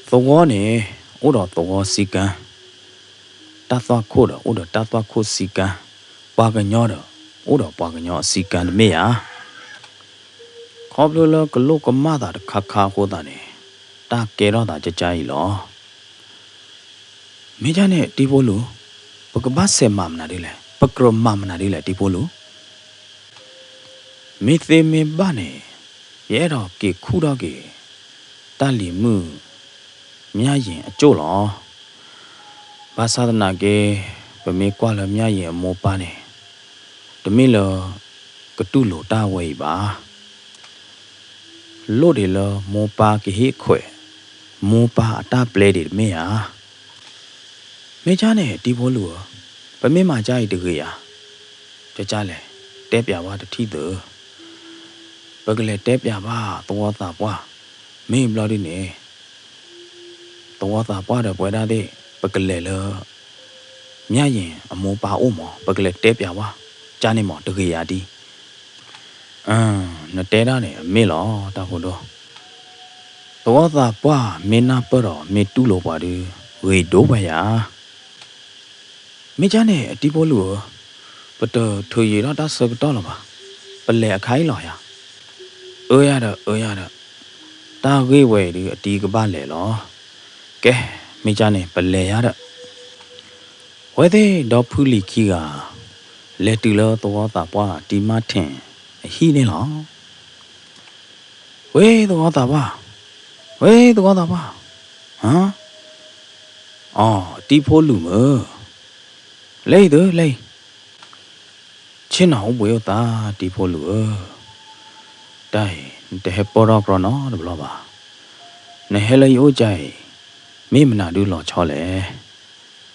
သဝီန့ၣ် အိၣ်ဒီးသဝီစည်းကမ်း, တၢ်သွၣ်ခိၣ်ဒီး အိၣ်ဒီးတၢ်သွၣ်ခိၣ်စည်းကမ်း, ပှၤကညီဒီး အိၣ်ဒီးပှၤကညီအစည်းကမ်းတမ့ၢ်ဧါ. ခီဖျိလၢကလိၣ်ကမၣ်သးတခါခါအဃိသတးန့ၣ် တၢ်ကဲထီၣ်သးကၢ်ကၢ်အံၤလီၤ. မ့ၢ်ကၢ်န့ၣ် တံၤဖိလူၤ, ပကဘၣ်စဲးမၤမနုၤဒ်လဲၣ်, ပကြၢးမၤမနုၤဒ်လဲၣ် တံၤဖိလူၤ. မ့ၢ်သ့မ့ၢ်ဘၣ်န့ၣ် ယအဲၣ်ဒိးက့ၤခူၣ်ထီၣ်က့ၤ တၢ်လံၤမုၣ် မၠၣ်ယ့ၤအကၠိၣ်လီၤ. ဘၣ်ဆၣ်သနာ်က့ ပမ့ၢ်ကွၢ်လၢမၠၣ်ယ့ၤအမိၢ်ပၢ်န့ၣ် တမ့ၢ်လၢ ကတူၢ်လိာ်တၢ်ဝဲအံၤဘၣ်. လိၣ်ဒံးလၢမိၢ်ပၢ်ကဟ့ၣ်ခွဲး မိၢ်ပၢ်အတၢ်ပျဲဒံးတမ့ၢ်ဧါ. မ့ၢ်ကၢ်န့ၣ် တံၤဖိလူၤဧၢ, ပမ့ၢ်မၤကၢ်အံၤတဂ့ၤဧါ. ကၢ်ကၢ်လဲၣ်, တဲပျးဘၣ်တထံၣ်သု. ပကလဲၤတဲပျးဘၣ်သဝီသးပှၢ်, မ့ၢ်ဘျီဒ်န့ၣ် သဝီသးပှၢ်ဒီးပဝဲဒၣ်သ့ၣ် ပကလဲၤလၢ မၠၣ်ယ့ၤအမိၢ်ပၢ်အိၣ်မး ပကလဲၤတဲပျးဘၣ်, ကၢ်န့ၣ်မး တဂ့ၤယၤဒံး. နတဲဒၣ်န့ၣ် အမ့ၢ်လီၤ တၢ်ဖိဒိၣ်. သဝီသးပှၢ်မ့ၢ်နၢ်ပၢၢ်ဒီး မ့ၢ်တူၢ်လိာ်ပှၤဒုး ဂ့ၤဒိၣ်ဝဲယၤ. မ့ၢ်ကၢ်န့ၣ် အတံၤဖိလူၤဧၢ, ပတထုးယံာ်ထီၣ်တၢ်ဆၢကတီၢ်လၢၤဘၣ်, ပလဲၤအခါအံၤလီၤယၤ. အၢယၤဒီး အၢယၤဒီး, တၢ်ဂ့ၢ်ဝဲအံၤဒုး အတံၤကဘၣ်လဲၤလီၤ. ကဲ, မ့ၢ်ကၢ်န့ၣ် ပလဲၤယၤဒီး ဝဲသ့ၣ်ဒီဖုလံၤခံဂၤ လဲၤတုၤလၢသဝီသးပှၢ်တံၤမၣ်ထံးအဟံၣ်န့ၣ်လီၤ. ဝ့သဝီသးပှၢ်, ဝ့သဝီသးပှၢ်, ဟါ, အီ, တံၤဖိလူၤမုၢ်, လဲၤအံၤသု လဲၤအံၤ. ဆ့ၣ်နီၤအိၣ်ဘှံးအိၣ်သါ တံၤဖိလူၤဧၢ, တၢ်အံၤ နတဟဲပၢၢ်ထီၣ်ကြီနီတဘျီဘၣ်. နဟဲလၢယအိၣ်ကၢ်အံၤ မ့ၢ်မနုၤဒုးလီၤဆီလဲၣ်.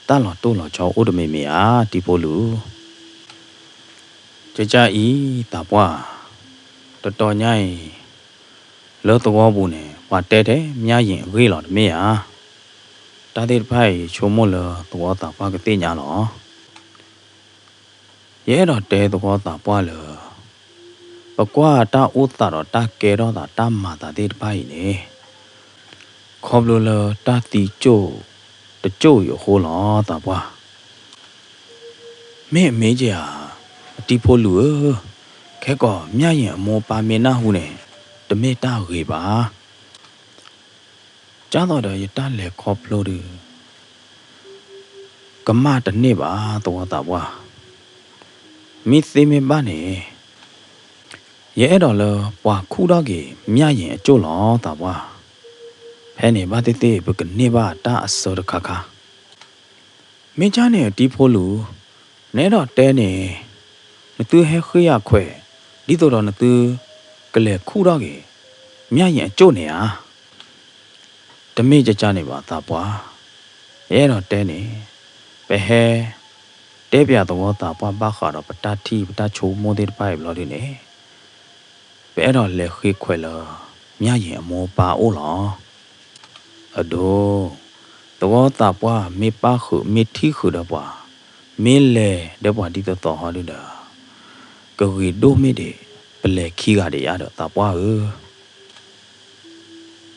တၢ်လီၤတိၢ်လီၤဆီအိၣ်တမံၤမံၤဧါ တံၤဖိလူၤ. ကၢ်ကၢ်အံၤ သးပှၢ်, တတီၤညါအံၤ လၢသဝီပူၤန့ၣ် ပှၤတဲထဲမၠၣ်ယ့ၤအဂ့ၢ်လီၤတမ့ၢ်ဧါ. တၢ်သ့ၣ်တဖၣ်အံၤ ဆိကမိၣ်လၢသဝီသးပှၢ်ကသ့ၣ်ညါလီၤ. ယအဲၣ်ဒိးတဲသဝီသးပှၢ်လၢ ပကွၢ်တၢ်အိၣ်သးဒီးတၢ်ကဲထီၣ်သးတၢ်မၤသးသ့ၣ်တဖၣ်အံၤန့ၣ် ခီဖျိလၢတၢ်သံကၠိၣ်တကၠိၣ်အံၤအဃိလီၤ သးပှၢ်. မ့ၢ်အမ့ၢ်က့ၤဧါ, အတံၤဖိလူၤဧၢ, ခဲကီးမၠၣ်ယ့ၤအမိၢ်ပၢ်မ့ၢ်နၢ်ဟူန့ၣ် တမ့ၢ်တၢ်ဂ့ၤဘၣ်. ကၢ်သိးဒီးယတၢ်လဲၤခီဖျိဒုး ကမၣ်တန့ၢ်ဘၣ် သဝီသးပှၢ်. မ့ၢ်သ့မ့ၢ်ဘၣ်န့ၣ် ယအဲၣ်ဒိးလၢပှၤခူၣ်ထီၣ်က့ၤမၠၣ်ယ့ၤအကၠိၣ်လီၤ သးပှၢ်. ဖဲန့ၣ်ဘၣ်သ့ၣ်သ့ၣ် ပကန့ၢ်ဘၣ်တၢ်အဆၢတခါခါ. မ့ၢ်ကၢ်န့ၣ် တံၤဖိလူၤ, နအဲၣ်ဒိးတဲန့ၣ် နသုဟဲဃ့ယၤခွဲး ဒ်သိးဒီးနသုကလဲၤခူၣ်ထီၣ်က့ၤ မၠၣ်ယ့ၤအကၠိၣ်န့ၣ်ဧါ. တမ့ၢ်ကၢ်ကၢ်န့ၣ်ဘၣ် သးပှၢ်. ယအဲၣ်ဒိးတဲန့ၣ် ပဟဲတဲပၠးသဝီသးပှၢ်ဘၣ်ဃးဒီးပတၢ်ထံၣ်ပတၢ်ဆိကမိၣ်သ့ၣ်တဖၣ်အံၤဘျီဒုးန့ၣ် ပအဲၣ်ဒိးလဲၤဃ့ခွဲးလၢ မၠၣ်ယ့ၤအမိၢ်ပၢ်အိၣ်လီၤ. အဒိ, သဝီသးပှၢ်မ့ၢ်ပၣ်ဃုာ်မ့ၢ်ထံၣ်ဃုာ်ဒီးပှၤ, မ့ၢ်လဲၤဒီးပှၤဒ်သိးသိးဟီဒုဒီး, ကဂ့ၤဒိၣ်မ့ၢ်ဒံး ပလဲၤခံဂၤဒံးယါဒီးသးပှၢ်ဧၢ.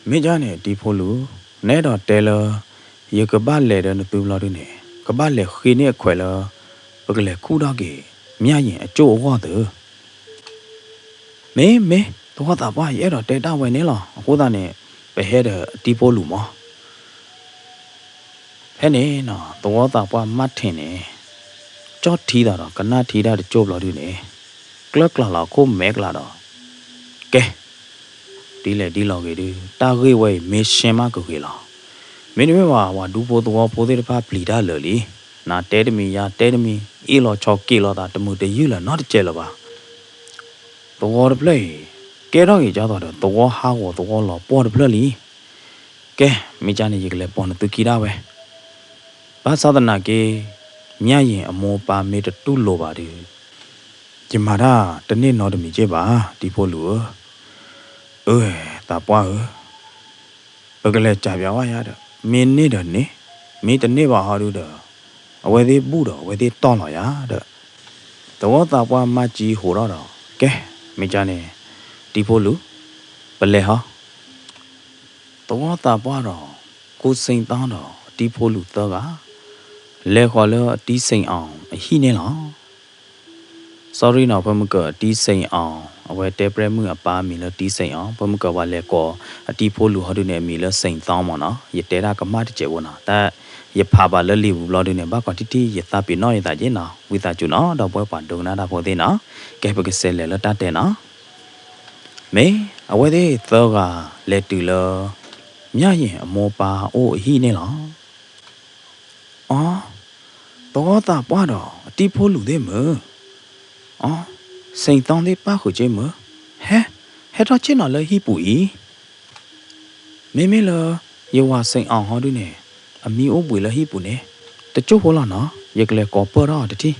မ့ၢ်ကၢ်န့ၣ် တံၤဖိလူၤ, နအဲၣ်ဒိးတဲလၢ ယကဘၣ်လဲၤဒီးနသုဘျီဒုန့ၣ် ကဘၣ်လဲၤဃ့န့ၢ်အခွဲးလၢ ပကလဲၤခူၣ်ထီၣ်က့ၤ မၠၣ်ယ့ၣ်အကၠိၣ်အဂီၢ်သု. မ့ၢ်မ့ၢ် သဝီသးပှၢ် ယအဲၣ်ဒိးတဲတၢ်ဝဲန့ၣ်လီၤ. အဃိသတးန့ၣ် ပဟဲဒီးအတံဖိလူၤမး. ဖဲန့ၣ်နီၤ သဝီသးပှၢ်မးထံးန့ၣ် ကၠီၣ်ထံသးဒီးကနၣ်ထံတၢ်တကၠိၣ်ဘျီဒုန့ၣ် ကျၢၢ်ကျးလီၤအခိၣ်မဲာ်ကျးဒီး ကဲ ဒ်လဲၣ်ဒ်လဲၣ်ဂ့ၤဒု တၢ်ဂ့ၢ်ဝဲအံၤမ့ၢ်ရှဲမးကဂ့ၤလီၤ. မ့တမ့ၢ်ဘၣ် ပှၤဒူဖိသဝီဖိသ့ၣ်တဖၣ်ပျံၤတၢ်လၢာ်လံ. နတဲတမံၤယၤတဲတမံၤ အ့ၣ်လီၤဆီးက့ၤလိာ်သးတမုာ်တယုၢ်လၢၤနီတစဲးလၢၤဘၣ်. သဝီတဖျၢၣ်အံၤ ကဲထီၣ်က့ၤကၠီသီဒီး သဝီဟးဂီၤသဝီလီၤပှီၢ်တဖျၢၣ်လံ. ကဲ မ့ၢ်ကန့ၣ် ယကလဲၤပိာ်နသုခံဒၣ်ဝဲ. ဘၣ်ဆၣ်သနာ်က့ မၠၣ်ယ့ၣ်အမိၢ်အပၢ်မ့ၢ်တတူၢ်လိာ်ဘၣ်ဒီး ယမၤတၢ်တန့ၢ်နီတမံၤက့ၢ်ဘၣ် တံဖိလူၤဧၢ. အၢ သးပှၢ်ဧၢ, ပကလဲၤစံးပၠးဝဲယၤဒီး မ့ၢ်န့ၢ်ဒီးန့ၢ်, မ့ၢ်တန့ၢ်ဘၣ်ဟီဒုဒီး အဝဲသ့ၣ်ဘူၣ်ဒီးအဝဲသ့ၣ်တီၢ်လီၤယၤဒီး သဝီသးပှၢ်မၤကံဟိးထီၣ်ဒီး ကဲ မ့ၢ်ကန့ၣ် တံဖိလူၤ ပလဲၤဟီ သဝီသးပှၢ်ဒီး ကိးစ့ၣ်သီဒီးအတံဖိလူၤသၢဂၤ လဲၤဃီၤလၢအတံစ့ၣ်အီၣ်အဟံၣ်န့ၣ်လီၤ. Sorry နီၤ ဖဲမုၢ်ကၢအတံစ့ၣ်အီၣ် အဝဲတဲပြဲၢ်မုၣ်အပၢ်အမံၤလၢတံစ့ၣ်အီၣ် ဖဲမုၢ်ကၢပှၤလဲၤကိးအတံဖိလူၤဟီဒုန့ၣ် အမံၤလၢစ့ၣ်သီမ့ၢ်နီၤ. ယတဲတၢ်ကမၣ်တစဲးဖိနီၤ တၢ်ယဖးဘၣ်လၢလံာ်ပူၤဘျီဒုန့ၣ် ဘၣ်ကီးထံၣ်ထံၣ်ယသးပ့ၤနီၣ်ယသးက့နီၤ ဝံသးစူၤနီၤ ဒီပုၢ်ဝဲၢ်ပှၤဒိကနၣ်တၢ်ဖိသ့ၣ်နီၤ. ကဲ ပကစးလဲၤလၢတၢ်တဲနီၤ. မ့ၢ်အဝဲသ့ၣ်သၢဂၤလဲၤတုၤလၢ မၠၣ်ယ့ၣ်အမိၢ်ပၢ်အိၣ်အဟံၣ်န့ၣ်လီၤ. အီ, သဝီသးပှၢ်ဒီးအတံဖိလူၤသ့ၣ်မုၢ်, အီ, စ့ၣ်သီသ့ၣ်ပၣ်ဃုာ်က့မုၢ်, ဟဲ, ဟဲထီၣ်ဆ့ၣ်နီၤလၢဟံၣ်ပူၤအံၤ. မ့မ့ၢ်လၢ ယဝၤစ့ၣ်အီၣ်ဟီဒုန့ၣ် အမံၤအိၣ်ဘှံးလၢဟံၣ်ပူၤန့ၣ် တကၠိၢ်ဖိလီၤနီၤ ယကလဲၤကိးပၢၢ်ထီၣ်အီၤတထံၣ်.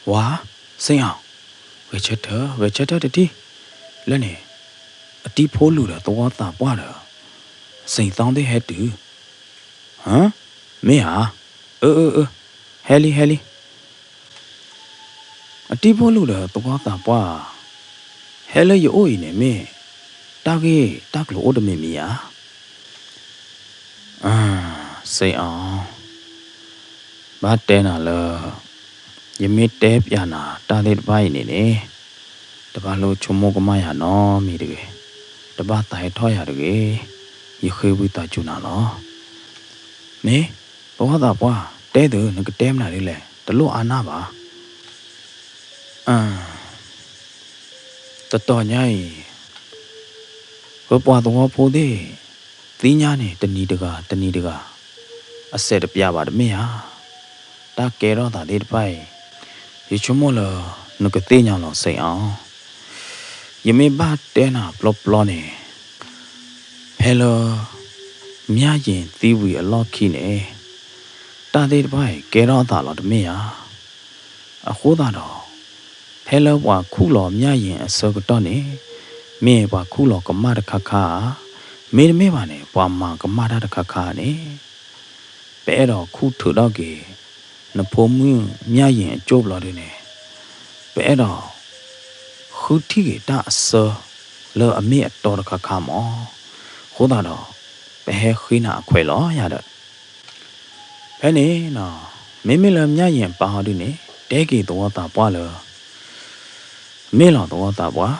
ဝၤ, စ့ၣ်အီၣ်, ဂဲၤဆၢထၢၣ် ဂဲၤဆၢထၢၣ်တထံၣ်, လၢန့ၣ် အတံဖိလူၤဒီးသဝီသးပှၢ်ဒီး စ့ၣ်သီသ့ၣ်ဟဲတုၤ ဟၢ, မ့ၢ်ဧါ, အၢအၢအၢ, ဟဲလံဟဲလံ. အတံဖိလူၤဒီးသဝီသးပှၢ်, ဟဲလၢယအိၣ်အံၤန့ၣ်မ့ၢ် တၢ်ဂ့ၢ်တၢ်ကျိၤအိၣ်တမံၤမံၤဧါ. စ့ၣ်အီၣ်, ဘၣ်တဲနၤလၢ ယမ့ၢ်တဲပၠးနၤတၢ်သ့ၣ်တဖၣ်အံၤန့ၣ်န့ၣ် တဘၣ်လိၣ်ဆိကမိၣ်ကမၣ်ယၤနီတမံၤတဂ့ၤ, တဘၣ်သးဟဲထီၣ်ယၤတဂ့ၤ, ယဃ့ဝံသးစူၤနၤလီၤ. မ့ၢ်, သဝီသးပှၢ်, တဲသု, နကတဲမနုၤဒ်လဲၣ်, တလိၣ်အါနၢ်ဘၣ်. တတီၤညါအံၤ ပပှၤသဝီဖိသ့ၣ် သ့ၣ်ညါန့ၣ် တနံၤတဂၤ တနံၤတဂၤ အစဲးတပျးဘၣ်တမ့ၢ်ဧါ. တၢ်ကဲထီၣ်သးသ့ၣ်တဖၣ်အံၤ ယဆိကမိၣ်လၢ နကသ့ၣ်ညါလီၤစ့ၣ်အီၣ်. ယမ့ၢ်ဘၣ်တဲနၤပျီပျီန့ၣ် ဖဲလၢ မၠၣ်ယ့ၣ်သံဝံၤအလီၢ်ခံန့ၣ် တၢ်သ့ၣ်တဖၣ်အံၤကဲထီၣ်သးလီၤတမ့ၢ်ဧါ. အဃိသတးဒီး ဖဲလၢပှၤခူၣ်လီၤမၠၣ်ယ့ၣ်အဆၢကတီၢ်န့ၣ် မ့ၢ်ပှၤခူၣ်လီၤကမၣ်တခါခါဧါ, မ့တမ့ၢ်ဘၣ်န့ၣ် ပှၤမၤကမၣ်တၢ်တခါခါန့ၣ် ပအဲၣ်ဒိးခူၣ်ထုးထီၣ်က့ၤ နဖိမုၣ်မၠၣ်ယ့ၣ်အကၠိၣ်ဘျီဒုန့ၣ် ပအဲၣ်ဒိး ဃုထံၣ်က့ၤတၢ်အဆၢ လၢအမ့ၢ်အတီတခါခါမး. အဃိသတးဒီး ပဟဲဃ့နၤအခွဲးလီၤယၤဒီး ဖဲန့ၣ်နီၤ မ့မ့ၢ်လၢမၠၣ်ယ့ၣ်အပၢ်ဟီဒုန့ၣ် တဲက့ၤသဝီသးပှၢ်လၢ မ့ၢ်လီၤသဝီသးပှၢ်,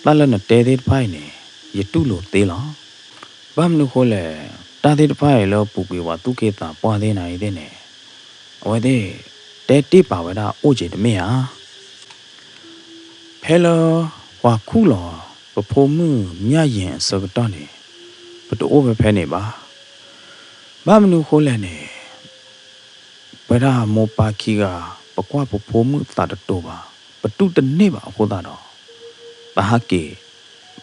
တၢ်လၢနတဲသ့ၣ်တဖၣ်အံၤန့ၣ် ယတူၢ်လိာ်သ့လီၤ. ဘၣ်မနုၤဃိလဲၣ်, တၢ်သ့ၣ်တဖၣ်အံၤလၢပူၤကွံာ်ပှၤသူၣ်က့သးပှၢ်သ့ၣ်နၤအံၤသ့ၣ်န့ၣ် အဝဲသ့ၣ် တဲတ့ၢ်ပာ်ဝဲဒၣ်အိၣ်က့ၤတမ့ၢ်ဧါ. ဖဲလၢ ပှၤခူၣ်လီၤ ပဖိမုၣ်မၠၣ်ယ့ၣ်အဆၢကတီၢ်န့ၣ် ပတအိၣ်ဝဲဖဲန့ၣ်ဘၣ်. ဘၣ်မနုၤဃိလဲၣ်န့ၣ် ပဝဲဒၣ်မိၢ်ပၢ်ခံဂၤ ပကွၢ်ပဖိမုၣ်သးတတိၤဘၣ်, ပတူၢ်တန့ၢ်ဘၣ်အဃိသတးဒီး ပဟးက့ၤ,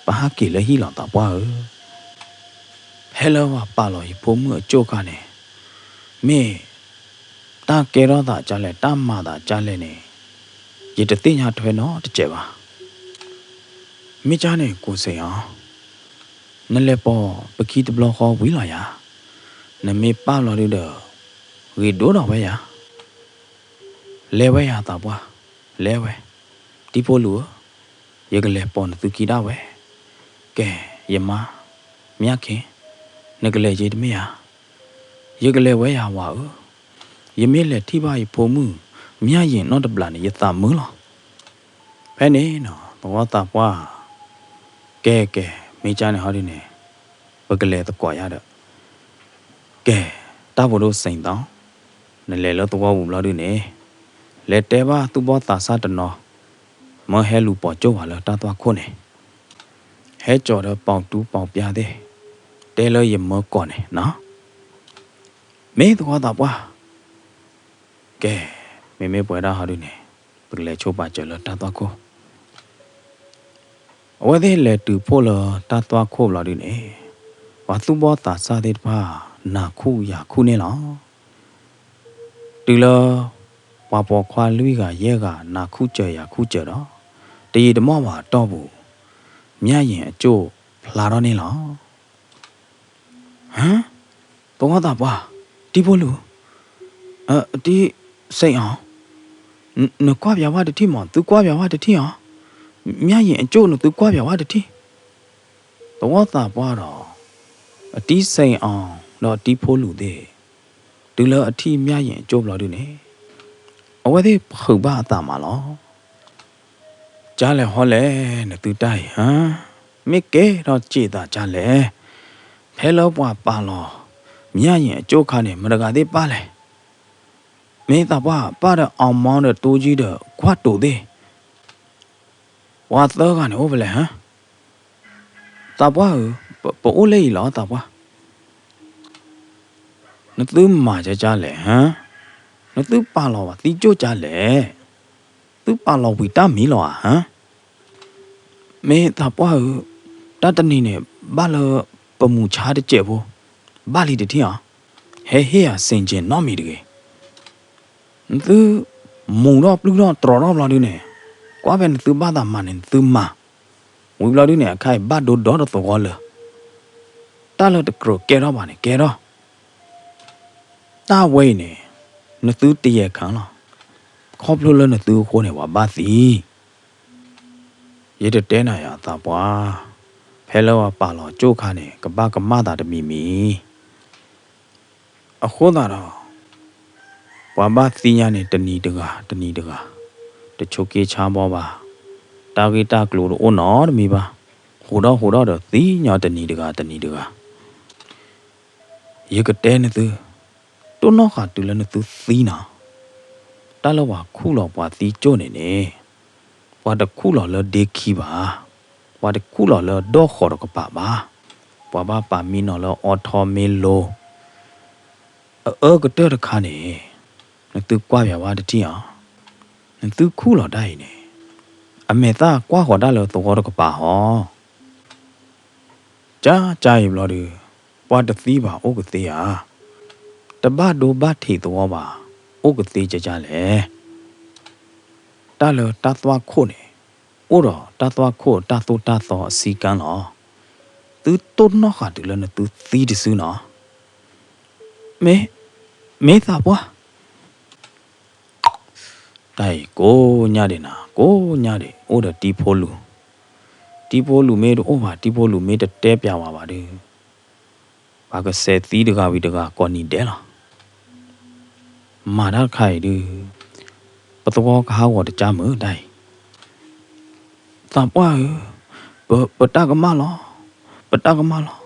ပဟးက့ၤလၢဟံၣ်လီၤသးပှၢ်ဧၢ. ဖဲလၢပှၤပာ်လီၤယဖိမုၣ်အကၠိၣ်အခါန့ၣ် မ့ၢ် တၢ်ကဲထီၣ်သးကၢ်လဲၣ် တၢ်မၤသးကၢ်လဲၣ်န့ၣ် ယတသ့ၣ်ညါထွဲနီတစဲးဘၣ်. မ့ၢ်ကၢ်န့ၣ် ကိးစ့ၣ်အီၤ, နလဲၤပိာ်ပခံတဘျီဃီဝံၤလီၤယၤ, နမ့ၢ်ပာ်လီၤဒုဒီး ဂ့ၤဒိၣ်ဒီးဝဲယၤ, လဲၤဝဲယၤသးပှၢ်, လဲၤဝဲ, တံဖိလူၤဧၢ, ယကလဲၤပိာ်နသုခံဒၣ်ဝဲ, ကဲ, ယမါ, မၠၣ်ခ့ နကလဲၤက့ၤတမ့ၢ်ဧါ. ယကလဲၤဝဲယၤဝၤဧၢ, ယမ့ၢ်လဲၤထံၣ်ဘၣ်ယဖိမုၣ် မြယင် နီတဘျီန့ၣ် ယသးမုာ်လီၤ. ဖဲန့ၣ်နီၤ သဝီသးပှၢ် ကဲကဲ မ့ၢ်ကန့ၣ်ဟီဒုန့ၣ် ပကလဲၤသကိးယၤဒီး ကဲ တၢ်ဖိဒိၣ်စ့ၣ်သီ နလဲၤလၢသဝီပူၤဘျီဒုန့ၣ် လဲၤတဲဘၣ်သူၣ်ဘီၣ်သးစၢ်တနီၤ မၢဟဲလူၤပိာ်ကၠိၣ်ဝဲလၢတၢ်သွၣ်ခိၣ်န့ၣ် ဟဲကၠီၤဒီးပိာ်တူပိာ်ပျါသ့ၣ် တဲလၢယမၢကီၢ်န့ၣ်နီၤ. မ့ၢ်သဝီသးပှၢ် ကဲ မ့မ့ၢ်ပှဲၤဒၣ်ဟီဒုန့ၣ် ပကလဲၤဆိပာ်စၢၤလၢတၢ်သွၣ်ခိၣ်. အဝဲသ့ၣ်လဲၤတုၤဖှိၣ်လၢတၢ်သွၣ်ခိၣ်ဘျီဒုန့ၣ် ပှၤသူၣ်ဘီၣ်သးစၢ်သ့ၣ်တဖၣ် နၤခူၣ်ယၤခူၣ်န့ၣ်လီၤ. တုၤလၢ ပှၤပိာ်ခွါလွံၢ်ဂၤယဲၢ်ဂၤ နၤခူၣ်စၢၤယၤခူၣ်စၢၤဒီး တယံာ်တမီၢ်ဘၣ်အတီၢ်ပူၤ မြယင် အကၠိၣ်ဖျါထီၣ်န့ၣ်လီၤ. ဟါ, သဝီသးပှၢ်, တံၢ်ဖိလူၤ, တံၢ်စ့ၣ်အီၤ, နကွၢ်ပၠးဝဲတထံၣ်မး, သုကွၢ်ပၠးဝဲတထံၣ်အီၤ, မြယင် အကၠိၣ်န့ၣ် သုကွၢ်ပၠးဝဲတထံၣ်. သဝီသးပှၢ်ဒီး အတံၢ်စ့ၣ်အီၤ ဒီးအတံၢ်ဖိလူၤသ့ၣ် တုၤလၢအထံၣ် မြယင် အကၠိၣ်ဘျီဒုန့ၣ် အဝဲသ့ၣ်ဖုးဘၣ်အသးမးလီၤ. ကၢ်လဲၣ်ဟီလဲၣ် နသုတၢ်အံၤဟါ, မ့ၢ်ကဲထီၣ်စ့ၣ်သးကၢ်လဲၣ်. ဖဲလၢပှၤပာ်လီၤ မြယင် အကၠိၣ်ခါန့ၣ် မတၤတဂၤသ့ၣ်ပာ်လဲၣ်. မ့ၢ်သးပှၢ်ပာ်ဒီး အီမီဒီးတိကံဒီးကွၢ်တိၤသ့ၣ် ပှၤသၢဂၤန့ၣ်အိၣ်ဖဲလဲၣ်ဟါ. သးပှၢ်ဧၢ, ပအိၣ်လၢအံၤလီၤသးပှၢ်. နသုမၤကၢ်ကၢ်လဲၣ်ဟါ, နသုပာ်လီၤပှၤသံကၠိၣ်ကၢ်လဲၣ်. သုပာ်လီၤဝံၤတၢ်မံၤလီၤဧါဟါ. မ့ၢ်သးပှၢ်ဧၢ, တၢ်တနံၤန့ၣ် ဘၣ်လၢပမူၤဆါတစဲးဖိ, ဘၣ်လံတထံၣ်ဧါ, ဟဲဟ့ၣ်ယၤစ့ၣ်ကဲၤနီတမံၤတဂ့ၤ. နသုမူၤထီၣ်ပျုၢ်ထီၣ်တြီၤထီၣ်ဘျီဒုန့ၣ်, ကွၢ်ဖဲနသုဘၣ်သးမၤန့ၣ် နသုမၤ, ဝံၤဘျီဒုန့ၣ် အခါအံၤဘၣ်ဒိဒီဒီးသဝီလၢ တၢ်လၢတကြၢးကဲထီၣ်ဘၣ်န့ၣ် ကဲထီၣ်. တၢ်ဝဲအံၤန့ၣ် နသုတယဲၢ်ခါလီၤ. ခီဖျိလၢနသုအဃိန့ၣ် ပှၤဘၣ်သံ. ယတတဲနၤယၤသးပှၢ်, ဖဲလၢပှၤပာ်လီၤကၠိၣ်ခါန့ၣ် ကဘၣ်ကမၣ်သးတမံၤမံၤ အဃိသတးဒီး ပှၤဘၣ်သံညါန့ၣ် တနံၤတဂၤ တနံၤတဂၤ တဆိးက့ဆါဘီဘၣ်, တၢ်ဂ့ၢ်တၢ်ကျိၤတအိၣ်နီတမံၤဘၣ်, ဟိးထီၣ်ဟိးထီၣ်ဒီးသံညါတနံၤတဂၤ တနံၤတဂၤ. ယကတဲနသု, တိၢ်နီၣ်ဃာ်တုၤလၢနသုသံနီၤ, တၢ်လၢပှၤခူၣ်လီၤပှၤသံကၠိၣ်န့ၣ်န့ၣ် ပှၤတခူၣ်လီၤလၢဒ့ခံဘၣ်, ပှၤတခူၣ်လီၤလၢဒီၣ်ဃီၤတကပၤဘၣ်, ပှၤဘၣ်ပာ်မံနီၤလၢအီထီမ့ၢ်လိ, အအၢကတၢၢ်တခါန့ၣ် နသုကွၢ်ပၠးဝဲတထံၣ်အီၤ, နသုခူၣ်လီၤတၢ်အံၤန့ၣ် အမဲာ်သၣ်ကွၢ်ဃီၤတၢ်လၢသဝီတကပၤဟီ ကၢ်ကၢ်အံၤဘျီဒုး ပှၤတသံဘၣ်အိၣ်ကသ့ဧါ, တဘၣ်ဒိဘၣ်ထံးသဝီဘၣ် အိၣ်ကသ့ကၢ်ကၢ်လဲၣ်. တၢ်လၢတၢ်သွၣ်ခိၣ်န့ၣ် အိၣ်ဒီးတၢ်သွၣ်ခိၣ်တၢ်သိၣ်တၢ်သီအစည်းကမ်းလီၤ. သုတိၢ်နီၣ်ဃာ်တုၤလၢနသုသံတစုနီၤ. မ့ၢ်, မ့ၢ်သးပှၢ် တၢ်အံၤကိးညါဒံးနၤ ကိးညါဒံး အိၣ်ဒီးတံၤဖိလူၤ, တံၤဖိလူၤမ့ၢ်တအိၣ်ဘၣ် တံၤဖိလူၤမ့ၢ်တတဲပၠးဝဲဘၣ်ဒီး ပှၤကစဲးသံတဂၤဝံၤတဂၤကိးနံၤဒဲးလီၤ. မၤတၢ်တခါအံၤဒုး ပသဝီကဟးဂီၤတကၢ်မုၢ်တၢ်အံၤ သးပှၢ်ဧၢ, ပ, ပတၢ်ကမၣ်လီၤ, ပတၢ်ကမၣ်လီၤ,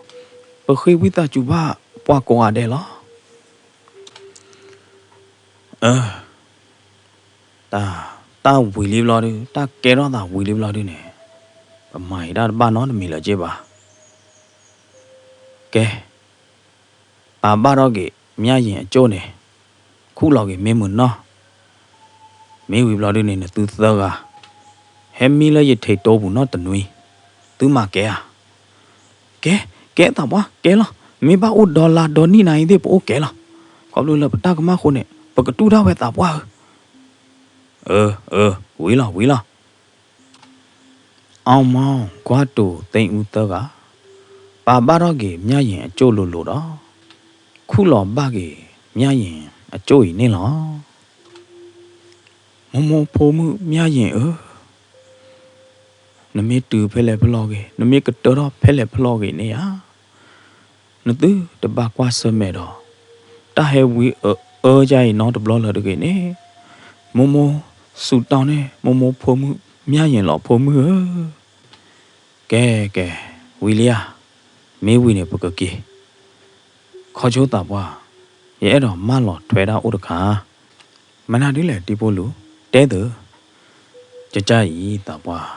ပဃ့ဝံသးစူၤဘၣ်ပှၤကိးဂၤဒဲးလီၤ. အၢ, တၢ်, တၢ်ဝံၤလံဘျီဒုး တၢ်ကဲထီၣ်သးဝံၤလံဘျီဒုးန့ၣ် ပမၤအံၤတၢ်တဘၣ်နီတမံၤလၢၤက့ဘၣ်. ကဲ ပာ်ဘၣ်ထီၣ်က့ၤ မြယင်အကၠိၣ်န့ၣ် ခူၣ်လီၤက့ၤမ့ၢ်မုာ်နီၢ်, မ့ၢ်ဝံၤဘျီဒုးန့ၣ် နသုသၢဂၤ ဟဲမံလၢယထံးတိပူၤနီတနွံ, သုမၤကဲဧါ. ကဲ, ကဲသးပှၢ် ကဲလီၤ. မ့ၢ်ဘၣ်အိၣ်ဒီလါဒီနံၣ်နၤအံၤသ့ၣ် ပအိၣ်ကဲလီၤ. ခီဖျိလၢပတၢ်ကမၣ်အဃိန့ၣ် ပကတူၢ်တၢ်ဝဲသးပှၢ်ဧၢ. အၢ, အၢ, ဝံၤလီၤ ဝံၤလီၤ. အီမီ ကွၢ်တိၤသ့ၣ်အူသၢဂၤ ပာ်ဘၣ်ထီၣ်က့ၤ မြယင်အကၠိၣ်လိၤလိၤဒီး ခူၣ်လီၤဘၣ်က့ၤ မြယင်အကၠိၣ်အံၤန့ၣ်လီၤ. မိၢ်မိၢ်ဖိမုၣ် မြယင်ဧၢ, နမ့ၢ်တုၤဖဲလဲၣ်ဖဲလဲၣ်ဂ့ၤ, နမ့ၢ်ကတၢၢ်ထီၣ်ဖဲလဲၣ်ဖဲလဲၣ်ဂ့ၤန့ၣ်ဧါ. နသုတဘၣ်ကွၢ်ဆၢၣ်မဲာ်ဒီး တၢ်ဟဲဝံအၢအၢယါအံၤနီတဘျီလၢၤတဂ့ၤန့ၣ်, မိၢ်မိၢ်စူးတီၢ်န့ၣ် မိၢ်မိၢ်ဖိမုၣ် မၠၣ်ယ့ၣ်လီၤဖိမုၣ်ဧၢ, ကဲကဲ, ဝံၤလံဧါ, မ့ၢ်ဝံၤန့ၣ်ပကက့ၤ, ခီဆိသးပှၢ်, ယအဲၣ်ဒိးမၢလီၤထွဲဒၣ်အိၣ်တခါ မနုၤဒ်လဲၣ်တံဖိလူၤ, တဲသၢ, ကကၢ်အံၤသးပှၢ်,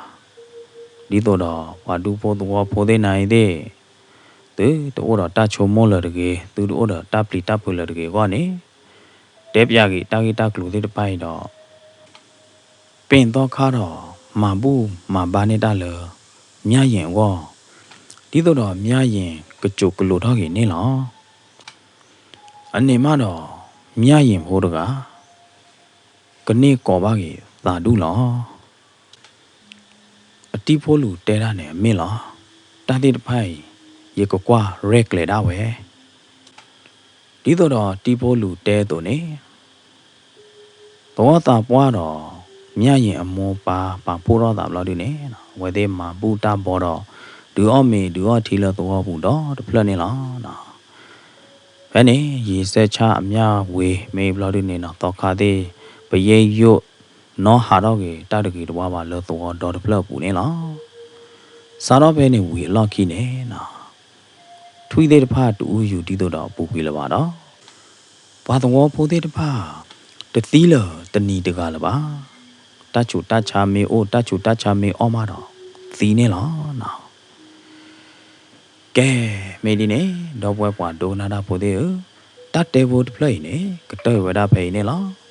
ဒ်သိးဒီးပှၤဒူဖိသဝီဖိသ့ၣ်နၤအံၤသ့ၣ်, သုတအိၣ်ဒီးတၢ်ဆိကမိၣ်လၢၤတဂ့ၤ, သုတအိၣ်ဒီးတၢ်ပျံၤတၢ်ဖုးလၢၤတဂ့ၤအဂီၢ်န့ၣ်, တဲပၠးက့ၤတၢ်ဂ့ၢ်တၢ်ကျိၤသ့ၣ်တဖၣ်အံၤဒီး ပ့ၢ်သီခါဒီး မၤဘူၣ်မၤဘါန့ၢ်တၢ်လၢ မၠၣ်ယ့ၣ်အဂီၢ်, ဒ်သိးဒီးမၠၣ်ယ့ၣ်ကစိာ်ကလိာ်ထီၣ်က့ၤန့ၣ်လီၤ. အန့ၣ်မးဒီး မၠၣ်ယ့ၣ်ဖိတဂၤ ကန့ၢ်ကိးဘၣ်က့ၤသးဒူၣ်လီၤ. အတံဖိလူၤတဲဒၣ်န့ၣ်အမ့ၢ်လီၤ. တၢ်သ့ၣ်တဖၣ်အံၤ ယကကွၢ်ရဲၣ်ကျဲၤဒၣ်ဝဲ ဒ်သိးဒီးတံဖိလူၤတဲအသိးန့ၣ်, သဝီသးပှၢ်ဒီး မၠၣ်ယ့ၣ်အမိၢ်ပၢ်ပာ်ဖှိၣ်ထီၣ်သးဘျီဒုန့ၣ်, အဝဲသ့ၣ်မၤဘူၣ်တၢ်ဘီဒီး ဒုးအီၣ်မ့ၤဒုးအီၣ်ထံလၢသဝီပူၤဒီတဖျၢၣ်န့ၣ်လီၤ. ဖဲန့ၣ် ယံာ်စဲးဆၣ်အမၠၣ်ဝ့ၤမ့ၢ်ဘျီဒုန့ၣ်နီၤ သီခါသ့ၣ် ပယဲၢ်ယိၣ်နီဟးထီၣ်က့ၤတၢ်တဂ့ၤတဝါဘၣ်လၢသဝီဒီတဖျၢၣ်အပူၤန့ၣ်လီၤ. စးထီၣ်ဖဲန့ၣ်ဝံၤအလီၢ်ခံန့ၣ်နီၤ ထွံၣ်သ့ၣ်တဖၣ်တအူယူၤဒ်သိးဒီးအပူၤကွံာ်လၢၤဘၣ်ဒီး ပှၤသဝီဖိသ့ၣ်တဖၣ် တသံလၢၤတနံၤတဂၤလၢၤဘၣ်. တၢ်ဆူးတၢ်ဆါမ့ၢ်အိၣ် တၢ်ဆူးတၢ်ဆါမ့ၢ်အီၣ်မးဒီး သံန့ၣ်လီၤနီၤ. ကဲ, မ့ၢ်ဒ်န့ၣ် ဒီပုၢ်ဝဲၢ်ပှၤဒိကနၣ်တၢ်ဖိသ့ၣ်ဧၢ, တၢ်တဲဖိတဖျၢၣ်အံၤန့ၣ် ကတၢၢ်ဝဲဒၣ်ဖဲအံၤန့ၣ်လီၤ.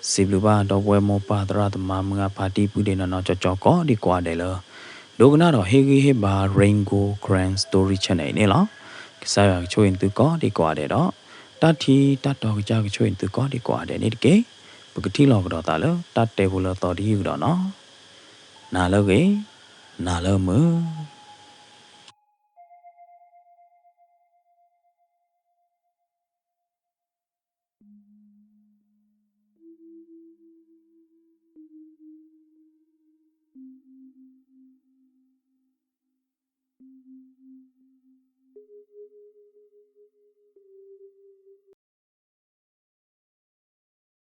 စံးဘျုးဘၣ်ဒီပုၢ်ဝဲၢ်မိၢ်ပၢ်သရၣ်သမါမုၢ်အဖါတံၢ်ပုၢ်ဒ့နီၢ်နီၢ်ကၠီကၠီကိးဒံကိးဂၤဒဲးလၢ ဒိကနၣ်ဒီးဟ့ၣ်ဂံၢ်ဟ့ၣ်ဘါ Rain Gold Karen Story Channel အံၤန့ၣ်လီၤ. ကစၢ်ယွၤကဆိၣ်ဂ့ၤသုကိးဒံကိးဂၤဒဲးဒီး တၢ်ထံတၢ်တီကစၢ်ကဆိၣ်ဂ့ၤသုကိးဒံကိးဂၤဒဲးန့ၣ်တက့ၢ်. ပကထံၣ်လိာ်ကဒီးသးလၢတၢ်တဲဖိလၢအသီတယုၢ်ကဒီးနီၤ. နၤလၢအဂ့ၤ, နၤလၢအမုာ်.